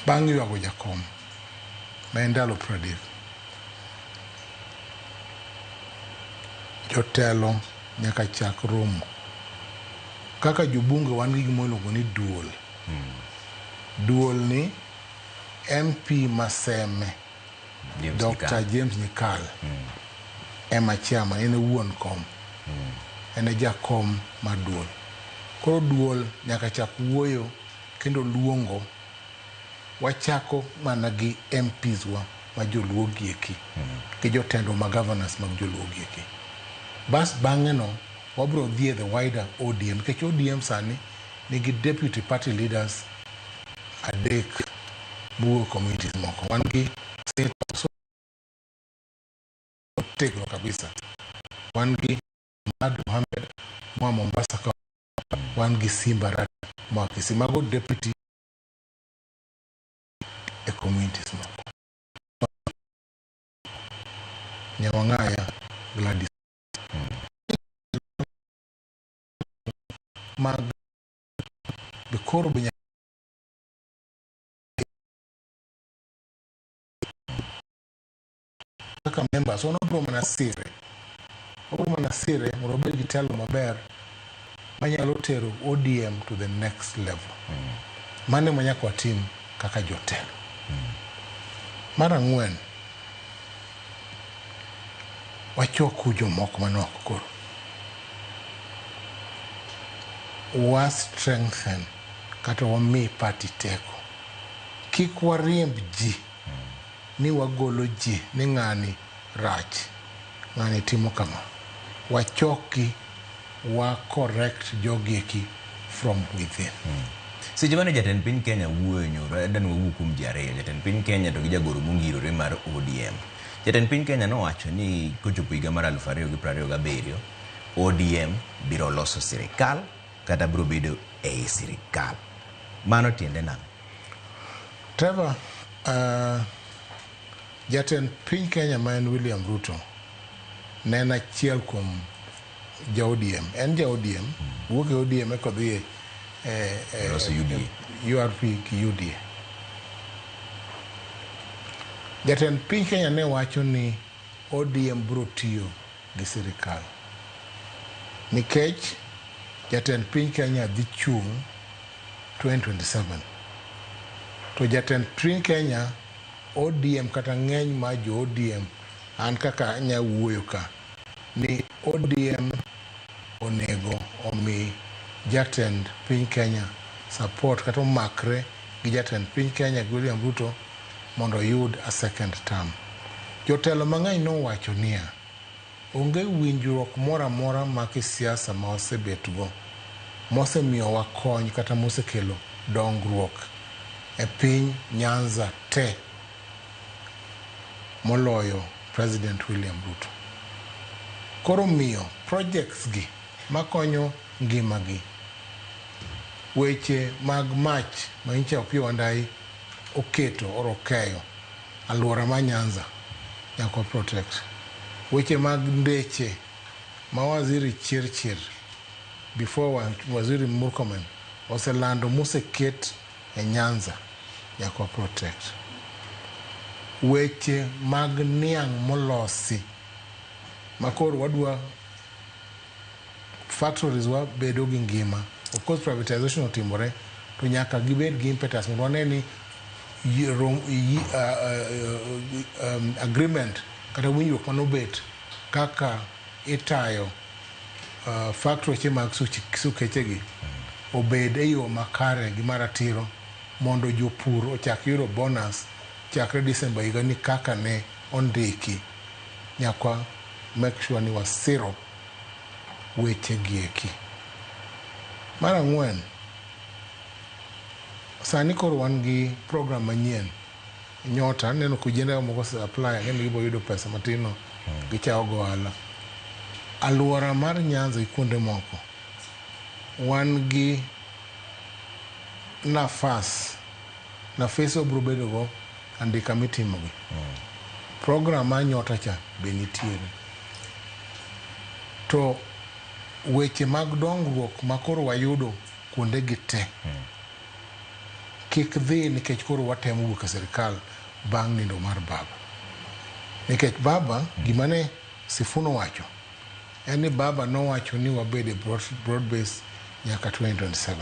bang' ywago jakom ma en ndalo 30, jotelo nyaka chak romo. Kaka jobunge wan gi gima iluongo ni duol. Duol ni MP Maseme, James Dr. Nyikal. James Nyikal ema chairman, en e wuon kom. En e jakom mar duol. Koro duol nyaka chak wuoyo kendo luongo. Wachako mana gi MPs wa ma joluo gieki gi jotendwa ma governors mag joluo gieki. Bas bang'e no wabro dhi e the wider ODM nikech ODM sani nigi deputy party leaders adek mowuok communities moko. Wan gi Senator otegno kabisa. Wan gi Ahmad Mohamed moa Mombasa ka wan gi Simba Arati moa Kisii. Mago deputy e communities moko. Nyawang'aya Gladys mag be koro be kaka members wan wabro mana sire, wabro mana sire mondo wabed gi telo maber manyalo tero ODM to the next level. Mano ema nyaka watim kaka jotelo. Mar ang'wen, wachoku jomoko manok koro. Wa strengthen kata wami party teko. Kik wariemb ji ni wagolo ji ni ng'ani rach, ng'ani timo kama. Wachokgi, wa correct jogi eki from within. Seche mane jatend piny Kenya wuoyo nyoro, adwa ni wawuo kuom ji ariyo, jatend piny Kenya to gi jagoro mongirore mar ODM. Jatend piny Kenya nowacho ni kochopo higa mar 2027, ODM biro loso sirikal kata biro bedo ei sirikal. Mano tiende nang'o? Trevor, jatend piny Kenya ma en William Ruto ne en achiel kuom ja ODM. En ja ODM, wuok e ODM eka odhi e Loso UDA. URP gi UDA. Jatend piny Kenya ne wacho ni ODM biro tiyo gi sirikal nikech jatend piny Kenya dhi chung' 2027. To jatend piny Kenya ODM kata ng'eny mar jo ODM an kaka anya wuoyo ka ni ODM onego omi jatend piny Kenya support kata omakre gi jatend piny Kenya gi William Ruto mondo oyud a second term. Jotelo mang'eny nowacho niya, onge winjruok moro amora ma kisiasa ma osebetgo mosemiyowa kony kata mosekelo dongruok e piny Nyanza te moloyo President William Ruto. Koro miyo projects gi makonyo ngimagi, weche mag mach ma nyocha Opiyo Wandayi oketo or okeyo alwora ma Nyanza nyaka wa protect. Weche mag ndeche ma Waziri Chirchir before Waziri Murkomen oselando moseket e Nyanza nyaka wa protect. Weche mag niang' molosi makoro wadwa factories wa bedo gi ngima. Of course privatization otimore to nyaka gibed gi impetus mondo wane ni agreement kata winjruok manobet kaka itayo factory mag sukechegi obed e yo makare gi maratiro mondo jopur ochak yudo bonus chakre December higani kaka ne ondiki. Nyaka make sure ni wasiro weche gi eki. Mar ang'wen, sani koro wan gi program manyien Nyota, aneno ka ojende moko ose apply, ang'e ni gibiro yudo pesa matin no gichako go ohala. Alwora mar Nyanza gi kuonde moko wan gi nafas, nafas wabiro bedo go andika mitimo gi. Program mar Nyota cha be nitiere. To Weche mag dongruok ma koro wayudo kuonde gi te kik dhi nikech koro watemo wuok e sirikal bang' nindo mar baba. Nikech baba gima ne Sifuna owacho en ni baba nowacho ni wabed e broad base nyaka 2027.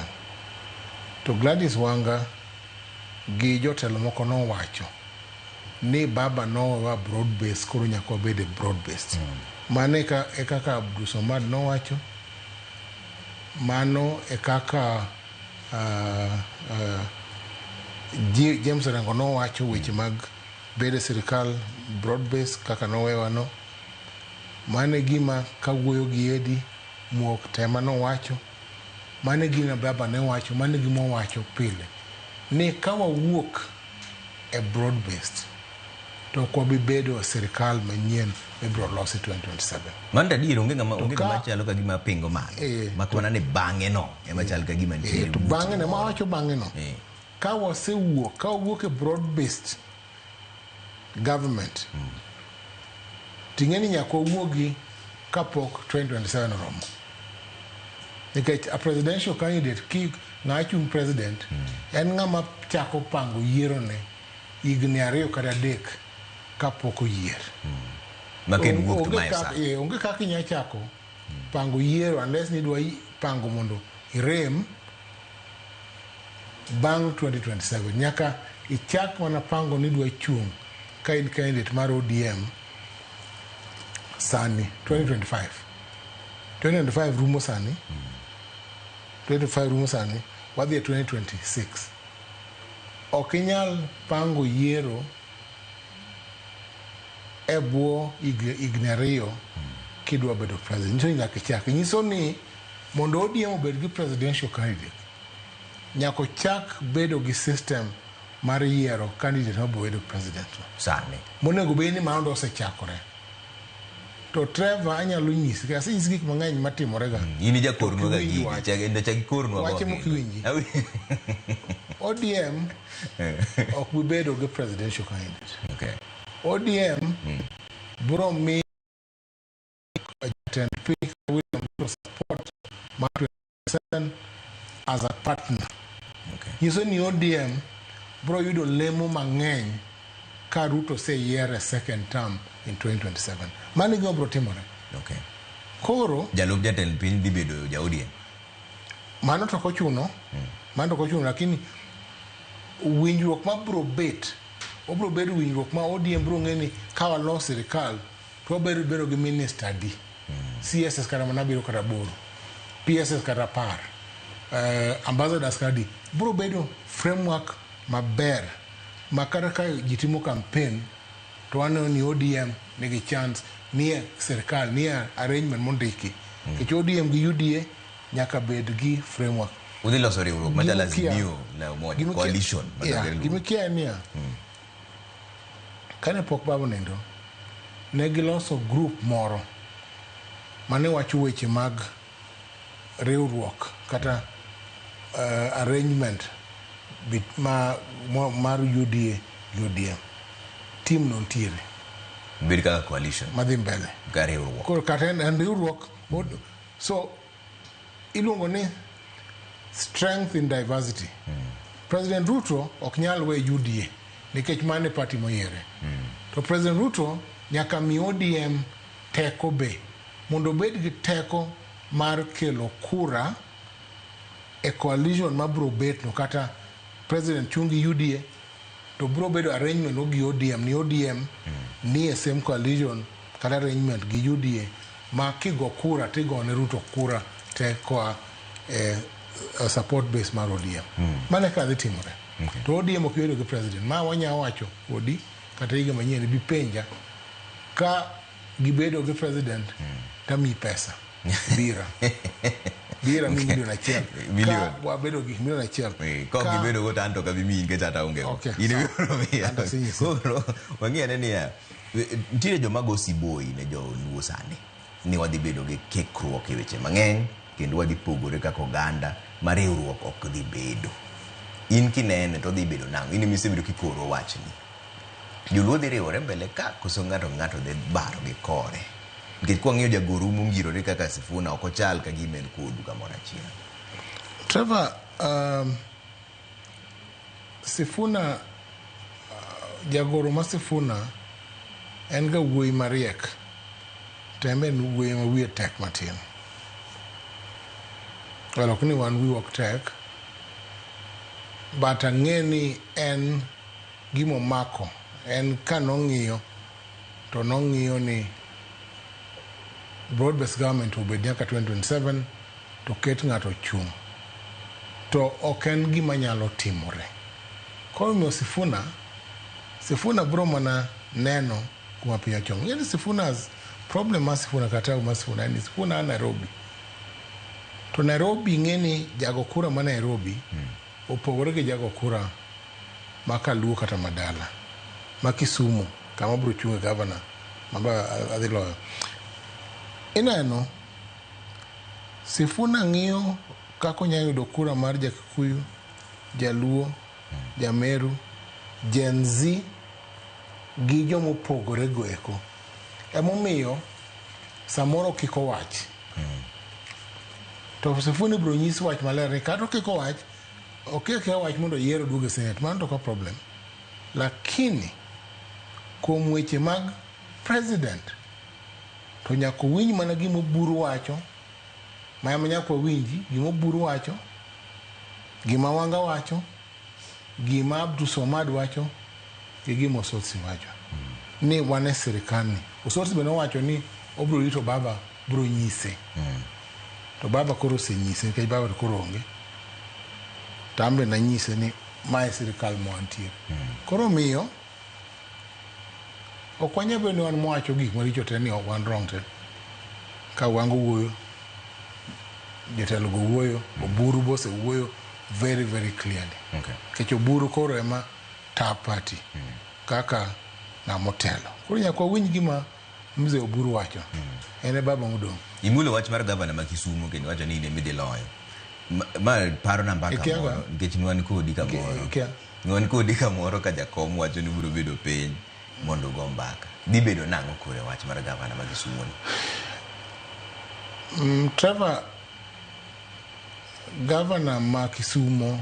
To Gladys Wanga gi jotelo moko nowacho ni baba nowewa broad base koro nyaka wabed e broad based. Mano e kaka Abdulswamad nowacho, mano e kaka James Orengo nowacho weche mag bedo e sirikal broad base kaka nowewa no. Mano e gima kawuoyo gi Edi Muok tema nowacho, mano e gima baba ne wacho, mano e gima owacho pile ni ka wawuok e broad based to ok wabi bedo e sirikal manyien mibiro losi 2027. Mano to adier onge ng'ama To onge ka gima chalo ka gima pingo mano. Mak mana ni bang'e no ema chal ka gima nitiere to buch bang'e no moro. mawacho bang'e no ka wasewuok ka wawuok e broad based government ting'e ni nyaka wawuogi kapok 2027 oromo nikech a presidential candidate ki ng'a chung president en ng'ama chako pango yiero ne higni 2 kata 3 kapok oyier. Ma ka en wuok to mae sa. Onge kaka inya chako pango yiero unless ni idwa pango mondo irem bang' 2027. Nyaka ichak mana pango ni idwa chung' ka in candidate mar ODM sani 2025. 2025 rumo sani. 2025 rumo sani, wadhi e 2026. Ok inyal pango yiero e bwo higni 2 kidwa bedo president. Nyiso ni nyaka ichak. Nyiso ni mondo ODM obed gi presidential candidate, nyaka ochak bedo gi system mar yiero candidate mabiro bedo president. Sani. Monego bed ni mano osechakore. To Trevor anyalo nyisi, asenyisi gik mang'eny matimore ga. In ijakornwa ga To ok iwinj gigi, wach. chak ikornwa Wache go mok kendo. iwinji. ODM ok bi bedo gi presidential candidate. ODM biro miyo jatend piny William Ruto support mar 27 as a partner. Nyiso ni ODM biro yudo lemo mang'eny ka Ruto oseyier e second term in 2027. Mano e gima biro timore. Koro Jalup jatend piny dhi bedo ja ODM. Mano to ok ochuno. Mano to ok ochuno, lakini winjruok ma biro bet, obiro bedo winjruok ma ODM biro ng'e ni ka walos sirikal to wabiro bedo gi minister adi. CSS kata mana 7 kata 8, PSS kata 10, ambassadors kata adi. Biro bedo framework maber ma kata ka ji timo campaign to waneno ni ODM nigi chance nie sirikal, nie arrangement mondiki. Nikech ODM gi UDA nyaka bed gi framework. Udhi loso riwruok machalo Gima Azimio la Umoja, coalition. Gima ikia en niya, kane pok baba onindo, ne giloso group moro mane wacho weche mag riwruok kata arrangement mar UDA gi ODM. Team no nitiere. Bed kaka coalition. Madhi mbele. Ka riwruok. Koro kata en riwruok. So iluongo ni strength in diversity. President Ruto ok nyal we UDA nikech mano e party moyiere. To President Ruto nyaka mi ODM teko be mondo obed gi teko mar kelo kura e coalition mabiro bet no, kata President chung gi UDA to biro bedo arrangement gi ODM ni ODM ni e same coalition kata arrangement gi UDA ma kigo kura tigone Ruto kura te koa e support base mar ODM. Mano e kaka dhi timore. To ODM ok bedo gi president. Ma wanya wacho kodi kata higa manyien bi penja ka gibedo gi president tamiyi pesa. Bira. Bira mi milion 1. Milion. Ka wabedo gi milion 1. Ka ok gibedo go to an to ok abi miyi nikech ata aonge go. In ibiro miya. Koro wang'i ane niya, nitiere joma go siboi ne joluo sani ni wadhi bedo gi kikruok e weche mang'eny kendo wadhi pogore kaka oganda ma riwruok ok dhi bedo. In kinene to dhi bedo nang'o? In emisebedo kikoro wachni. Joluo dhi riwore mbele ka koso ng'ato ng'ato dhi baro gi kore. Nikech kwang'iyo jagoru mongirore kaka Sifuna ok ochal ka gima en kodu kamoro achiel. Trevor, Sifuna, jagoro ma Sifuna en ga wuoyi mariek to en be en wuoyi ma wiye tek matin. Well, ok ni wan wiwa ok tek, but ang'e ni en gimomako en ka nong'iyo to nong'iyo ni broad based government obed nyaka 2027 to ket ng'ato chung', to ok en gima nyalo timore. Koro omiyo Sifuna bro mana neno kuma piny ochomo. Ng'e ni Sifuna's problem mar Sifuna kata mar Sifuna en ni Sifuna a Nairobi. To Nairobi, ng'e ni jago kura ma Nairobi opogore gi jago kura ma Kaluo kata Madala, ma Kisumu kama bro chung'e gavana ma adhi loyo. Ineno Sifuna ng'iyo kaka onyalo yudo kura mar Jakikuyu, Jaluo, Jameru, Gen Z gi jomopogore go eko. Emomiyo samoro kik owach. To Sifuna ibiro nyis wach maler ni kata kik owach, okia wach mondo oyier oduog e Senate, mano to ok problem. Lakini kuom weche mag president to nyaka owinj mana gima Oburu wacho, ma ema nyaka wawinji gima Oburu wacho, gima Wanga wacho, gima Abdulswamad wacho gi gima Osotsi wacho. Ni wan e sirikal ni. Osotsi be nowacho ni obiro rito baba biro nyise. To baba koro osenyise nikech baba to koro onge. To an be nanyise ni mae sirikal ma wantiere. Koro omiyo ok wanyal bedo ni wan mwawacho gik maricho te ni wan wrong te. Ka Wanga owuoyo, jotelo go wuoyo, Oburu be osewuoyo very very clearly. Nikech Oburu koro ema ta party kaka ng'ama otelo. Koro nyaka wawinj gima mzee Oburu wacho. En e baba modong'. Imulo wach mar gavana ma Kisumu kendo iwacho ni in ema idhi loyo. Ma paro na mbaka Ikia moro ga? nikech ne wan kodi kamoro. Ikia. Ne wan kodi kamoro ka jakom wacho ni ubiro bedo piny mondo ugo mbaka. Dhi bedo nang'o koro e wach mar gavana ma Kisumu ni? Trevor, gavana ma Kisumo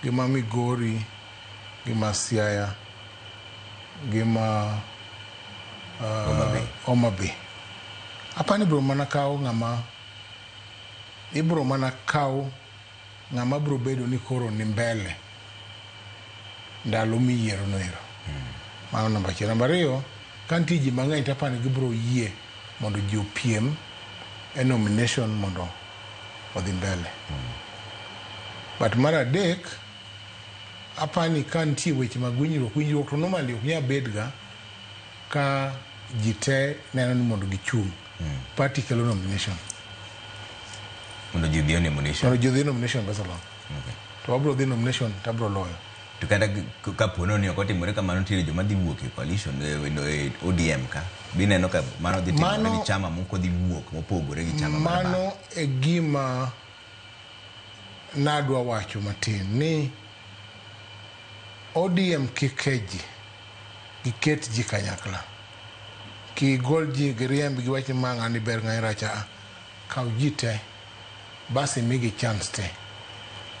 gi ma Migori gi ma Siaya gi ma Homa Bay. Apani ibiro mana kawo ng'ama ibiro mana kawo ng'ama biro bedo ni koro ni mbele ndalo miyiero no ero. Mano namba achiel. Namba ariyo, ka nitie ji mang'eny to apani gibiro yie mondo ji opiem e nomination mondo odhi mbele. But mar adek, apani ka nitie weche mag winjruok, winjruok to normally ok nyal bet ga ka ji te neno ni mondo gichung'. Party kelo nomination. Mondo ji odhi e nomination. Mondo ji odhi e nomination bas along. To wabiro dhi nomination to abiro loyo. To kata kapo ni ok otimore kamano, nitiere joma dhi wuok e coalition e ODM ka. Bineno ka mano dhi timore ni chama moko dhi wuok mopogore gi chama mar Mano e gima nadwa wacho matin ni ODM kik ke ji, giket ji kanyakla. Kigol ji giriemb giwach ni ma ng'ani ber ng'ani rach a kaw ji te bas imigi chance te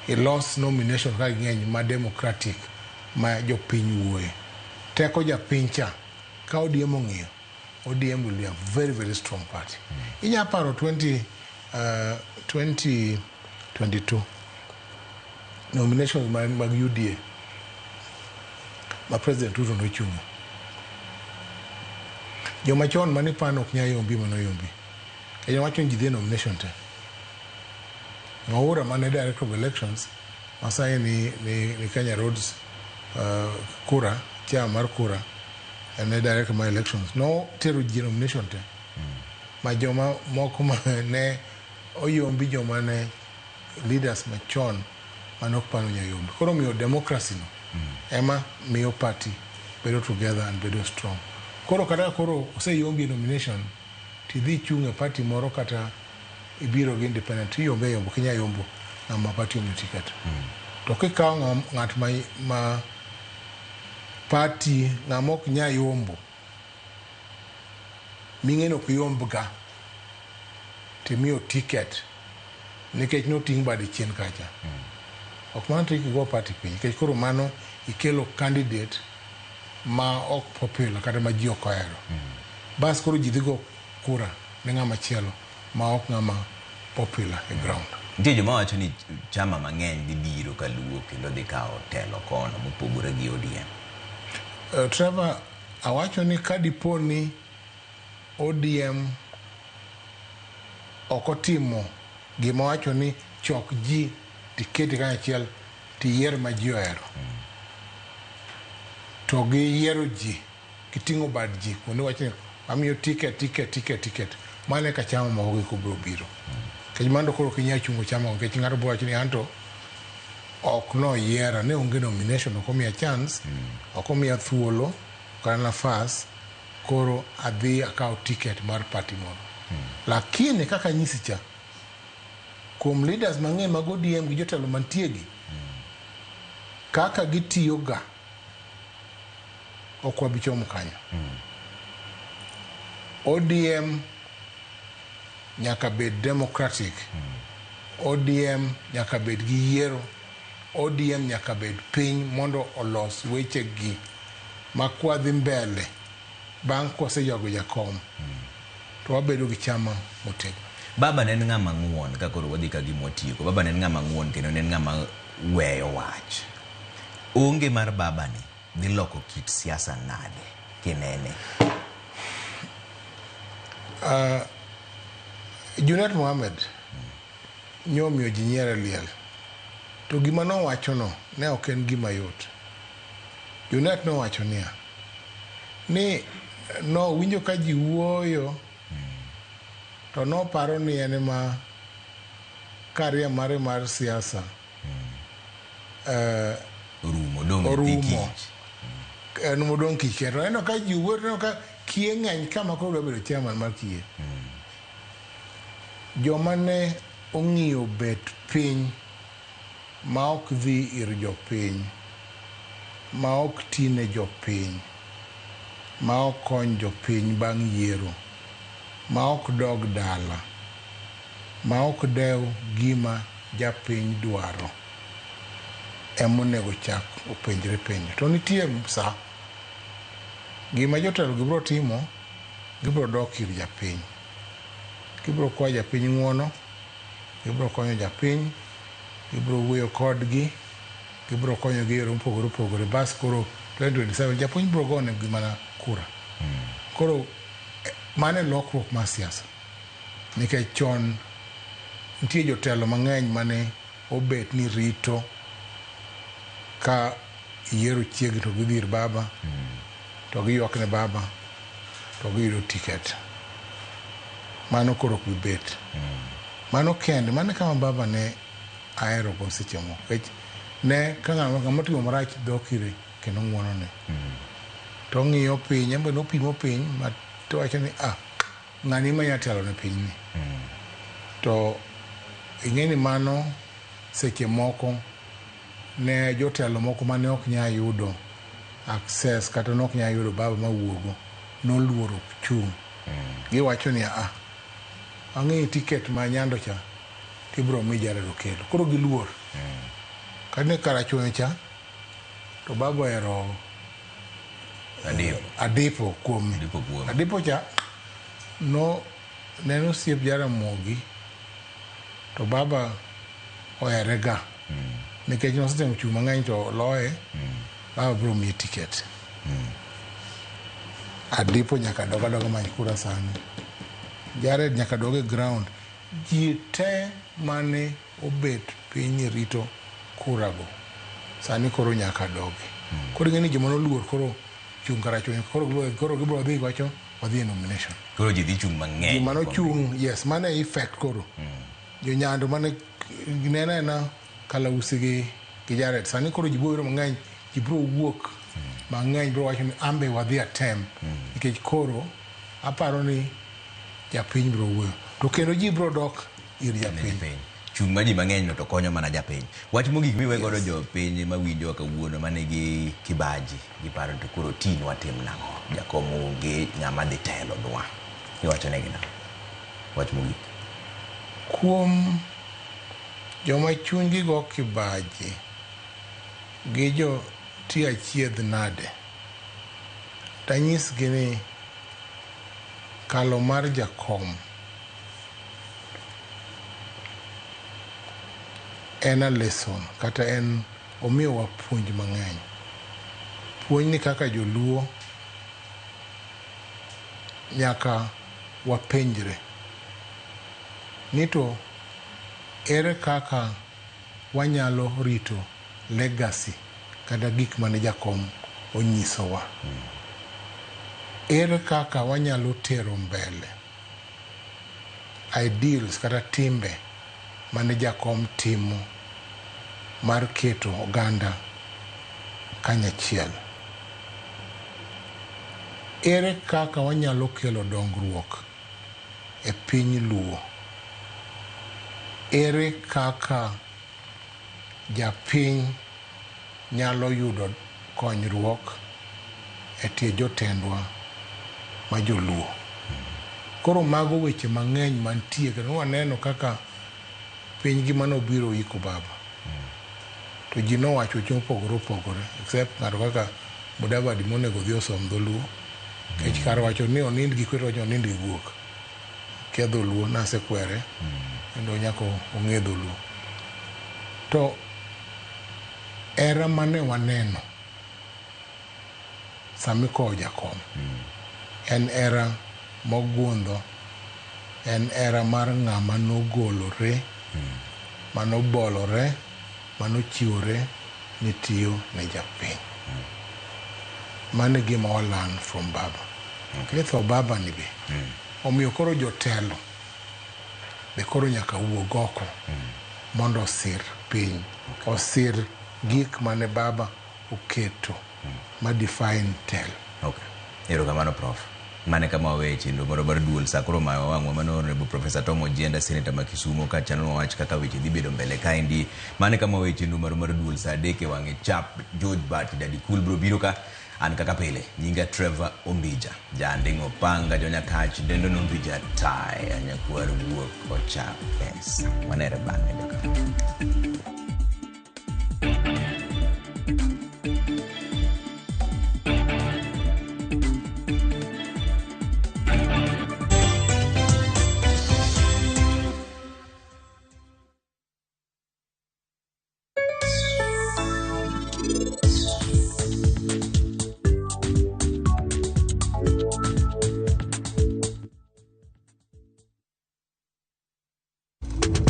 ilos nomination ka ging'eny ma democratic ma jopiny wuoye. Teko japiny cha ka ODM ong'iyo, ODM will be a very very strong party. Inya paro 2022 nominations mag UDA ma President Ruto nochung'o. Joma chon mane pano ok nyal yombi manoyombi. Kendo wacho ni ji dhi e nomination te. Mwaura mane director of elections masani ni Kenya Roads kura, chair mar kura, en e director mar elections. Notero ji e nomination te. Ma joma moko ma ne oyombi joma ne leaders machon mane ok pano nyayombi. Koro omiyo democracy no ema miyo party bedo together and bedo strong. Koro kata koro oseyombi e nomination tidhi chung' e party moro kata ibiro gi independent tiyombe ayomba, ok inyal yombo ng'ama party omiyo ticket. To kikawo ng'at ma party ng'ama ok nyal yombo ming'e ni ok yombga timiyo ticket nikech noting' bade chien kacha. Ok mano to igo party piny nikech koro mano ikelo candidate ma ok popular kata ma ji ok ohero. Bas koro ji dhi go kura ne ng'ama chielo ma ok ng'ama popular e ground. Nitie joma wacho ni chama mang'eny dhi biro kaluo kendo dhi kawo telo kono mopogore gi ODM. Trevor, awacho ni ka dipo ni ODM ok otimo gima wacho ni chok ji tiketi kanyachiel tiyier ma ji ohero. To giyiero ji, giting'o bad ji kuonde wacho ni wamiyo ticket, ticket, ticket, ticket. Mano eka chama moko giko biro biro. Nikech mano to koro ok inyal chungo chama nikech ng'ato biro wacho ni anto ok noyiera, ne onge nomination, ok omiya chance, ok omiya thuolo kata nafas, koro adhi akaw ticket mar party moro. Lakini kaka anyisi cha, kuom leaders mang'eny mag ODM gi jotelo mantie gi, kaka gitiyo ga, ok wabi chomo kanyo. ODM nyaka bed democratic. ODM nyaka bed gi yiero. ODM nyaka bed piny mondo olos wechegi ma kwadhi mbele bang' kwaseywago jakom to wabedo gi chama motegno. Baba ne en ng'ama ng'uon ka koro wadhi ka gima watieko. Baba ne en ng'ama ng'uon kendo ne en ng'ama weyo wach. Onge mar baba ni dhi loko kit siasa nade kinene? Junet Mohamed nyomiyo ji nyiero e liel. To gima nowachono ne ok en gima yot. Junet nowacho niya, ni nowinjo ka ji wuoyo to noparo ni en ema career mare mar siasa orumo, odong' nyithi orumo. kich. En modong' kich kende. To aneno ka ji wuoyo, to aneno ka kiye ng'eny kama koro dwa bedo chairman mar kiye. Joma ne ong'iyo bet piny ma ok dhi ir jopiny, ma ok ti ne jopiny, ma ok kony jopiny bang' yiero, ma ok dog dala, ma ok dew gima japiny dwaro, emonego chak openjre penjo. To nitie sa, gima jotelo gi biro timo, gibiro dok ir japiny. Gibiro kwayo japiny ng'uono, gibiro konyo japiny, gibiro wuoyo kodgi, gibiro konyogi e yore mopogore opogore. Bas koro 2027 japuonj biro gonegi mana kura. Koro mano e lokruok mar siasa. Nikech chon nitie jotelo mang'eny mane obet ni rito ka yiero chiegni to gidhi ir baba, to giywak ne baba, to giyudo ticket. Mano koro ok bi bet. Mano kende, mano e kama baba ne ahero go seche moko. Nikech ne ka ng'ama otimo marach dok ire kendo ng'uono ne. To ong'iyo piny, en be nopimo piny ma to wacho ni ah, ng'ani ema nyalo telo ne pinyni. To ing'e ni mano seche moko ne jotelo moko mane ok nyal yudo access kata ne ok nyal yudo baba mawuogo noluoro chung'. Giwacho ni ah, ang'eyo ticket ma Nyando cha tibiro mi Jared Okello. Koro giluor. Kata ne Karachuonyo cha to baba ohero Adipo. Adipo kuome. Adipo kuome. Adipo cha no ne en osiep Jaramogi to baba ohere ga. Nikech nosetemo chung' mang'eny to oloye, baba biro miye ticket. Adipo nyaka dog adoga many kura sani. Jared nyaka dog e ground. Ji te mane obet piny rito kura go sani koro nyaka dogi. Koro ing'e ni joma noluor koro chung' Karachuonyo koro gibiro dhi wacho wadhi e nomination. Koro ji dhi chung' mang'eny. Gima nochung' yes, mano e effect koro. Jonyando mane neno anena kalausi gi Jared sani koro ji biro bedo mang'eny, ji biro wuok mang'eny biro wacho ni ambe wadhi atem nikech koro aparo ni japiny biro wuoyo. To kendo ji biro dok ir japiny. Chung' ma ji mang'eny no to konyo mana japiny. Wach mogik miwe godo jopiny mawinjowa kawuono manigi kibaji giparo to koro tiny watim nang'o? Jakom onge ng'ama dhi telonwa. Iwacho negi nang'o? Wach mogik. Kuom joma chunygi go kibaji gi jo ti achiedh nade, tanyisgi ni kalo mar jakom en a lesson kata en omiyowa puonj mang'eny. Puonj ni kaka joluo nyaka wapenjre ni to ere kaka wanyalo rito legacy kata gik mane jakom onyisowa. Ere kaka wanyalo tero mbele ideals kata timbe mane jakom timo mar keto oganda kanyachiel. Ere kaka wanyalo kelo dongruok e piny Luo? Ere kaka japiny nyalo yudo konyruok e tie jotendwa ma joluo? Koro mago weche mang'eny mantie kendo waneno kaka piny gi manobiro iko baba. To ji nowacho weche mopogore opogore except ng'ato kaka Mudavadi monego odhi osom dholuo. Nikech kar wacho ni onind gi kwe to wacho ni onind gi guok. Kia dholuo nasekwere kendo nyaka ong'e dholuo. To hera mane waneno samikowo jakom en hera mogundho, en hera mar ng'ama nogolore, manobolore, manochiwore ni tiyo ne japiny. Mano e gima wa learn from baba. Ni tho baba ni be. Omiyo koro jotelo be koro nyaka wuog oko mondo osir piny, osir gik mane baba oketo ma define telo. Okay. Erokamano Prof. Mane kama waweyo chenro moro mar duol sa koro mayo wang'wa mano Honorable Professor Tom Ojienda, Senator ma Kisumo ka chanonwa wach kaka weche dhi bedo mbele kaendi. Mane kama waweyo chenro moro mar duol sa 3 e wang'e chap George Bati Daddy Cool bro biro ka an kaka pile nyinga Trevor Ombija janding'o opanga jonyakach dendo nombija taya nyakwar wuok ocha pesa wanere bang'e joka.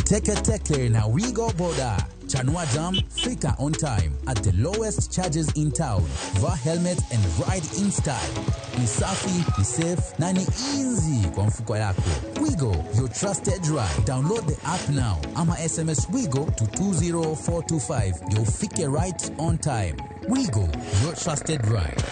Teke Teke na Wigo Boda. Chanua Jam, fika on time at the lowest charges in town. Vaa helmet and ride in style. Ni safi, ni safe na ni easy kwa mfuko yako. Wigo, your trusted ride. Download the app now ama SMS Wigo to 20425 ndio ufike right on time. Wigo, your trusted ride.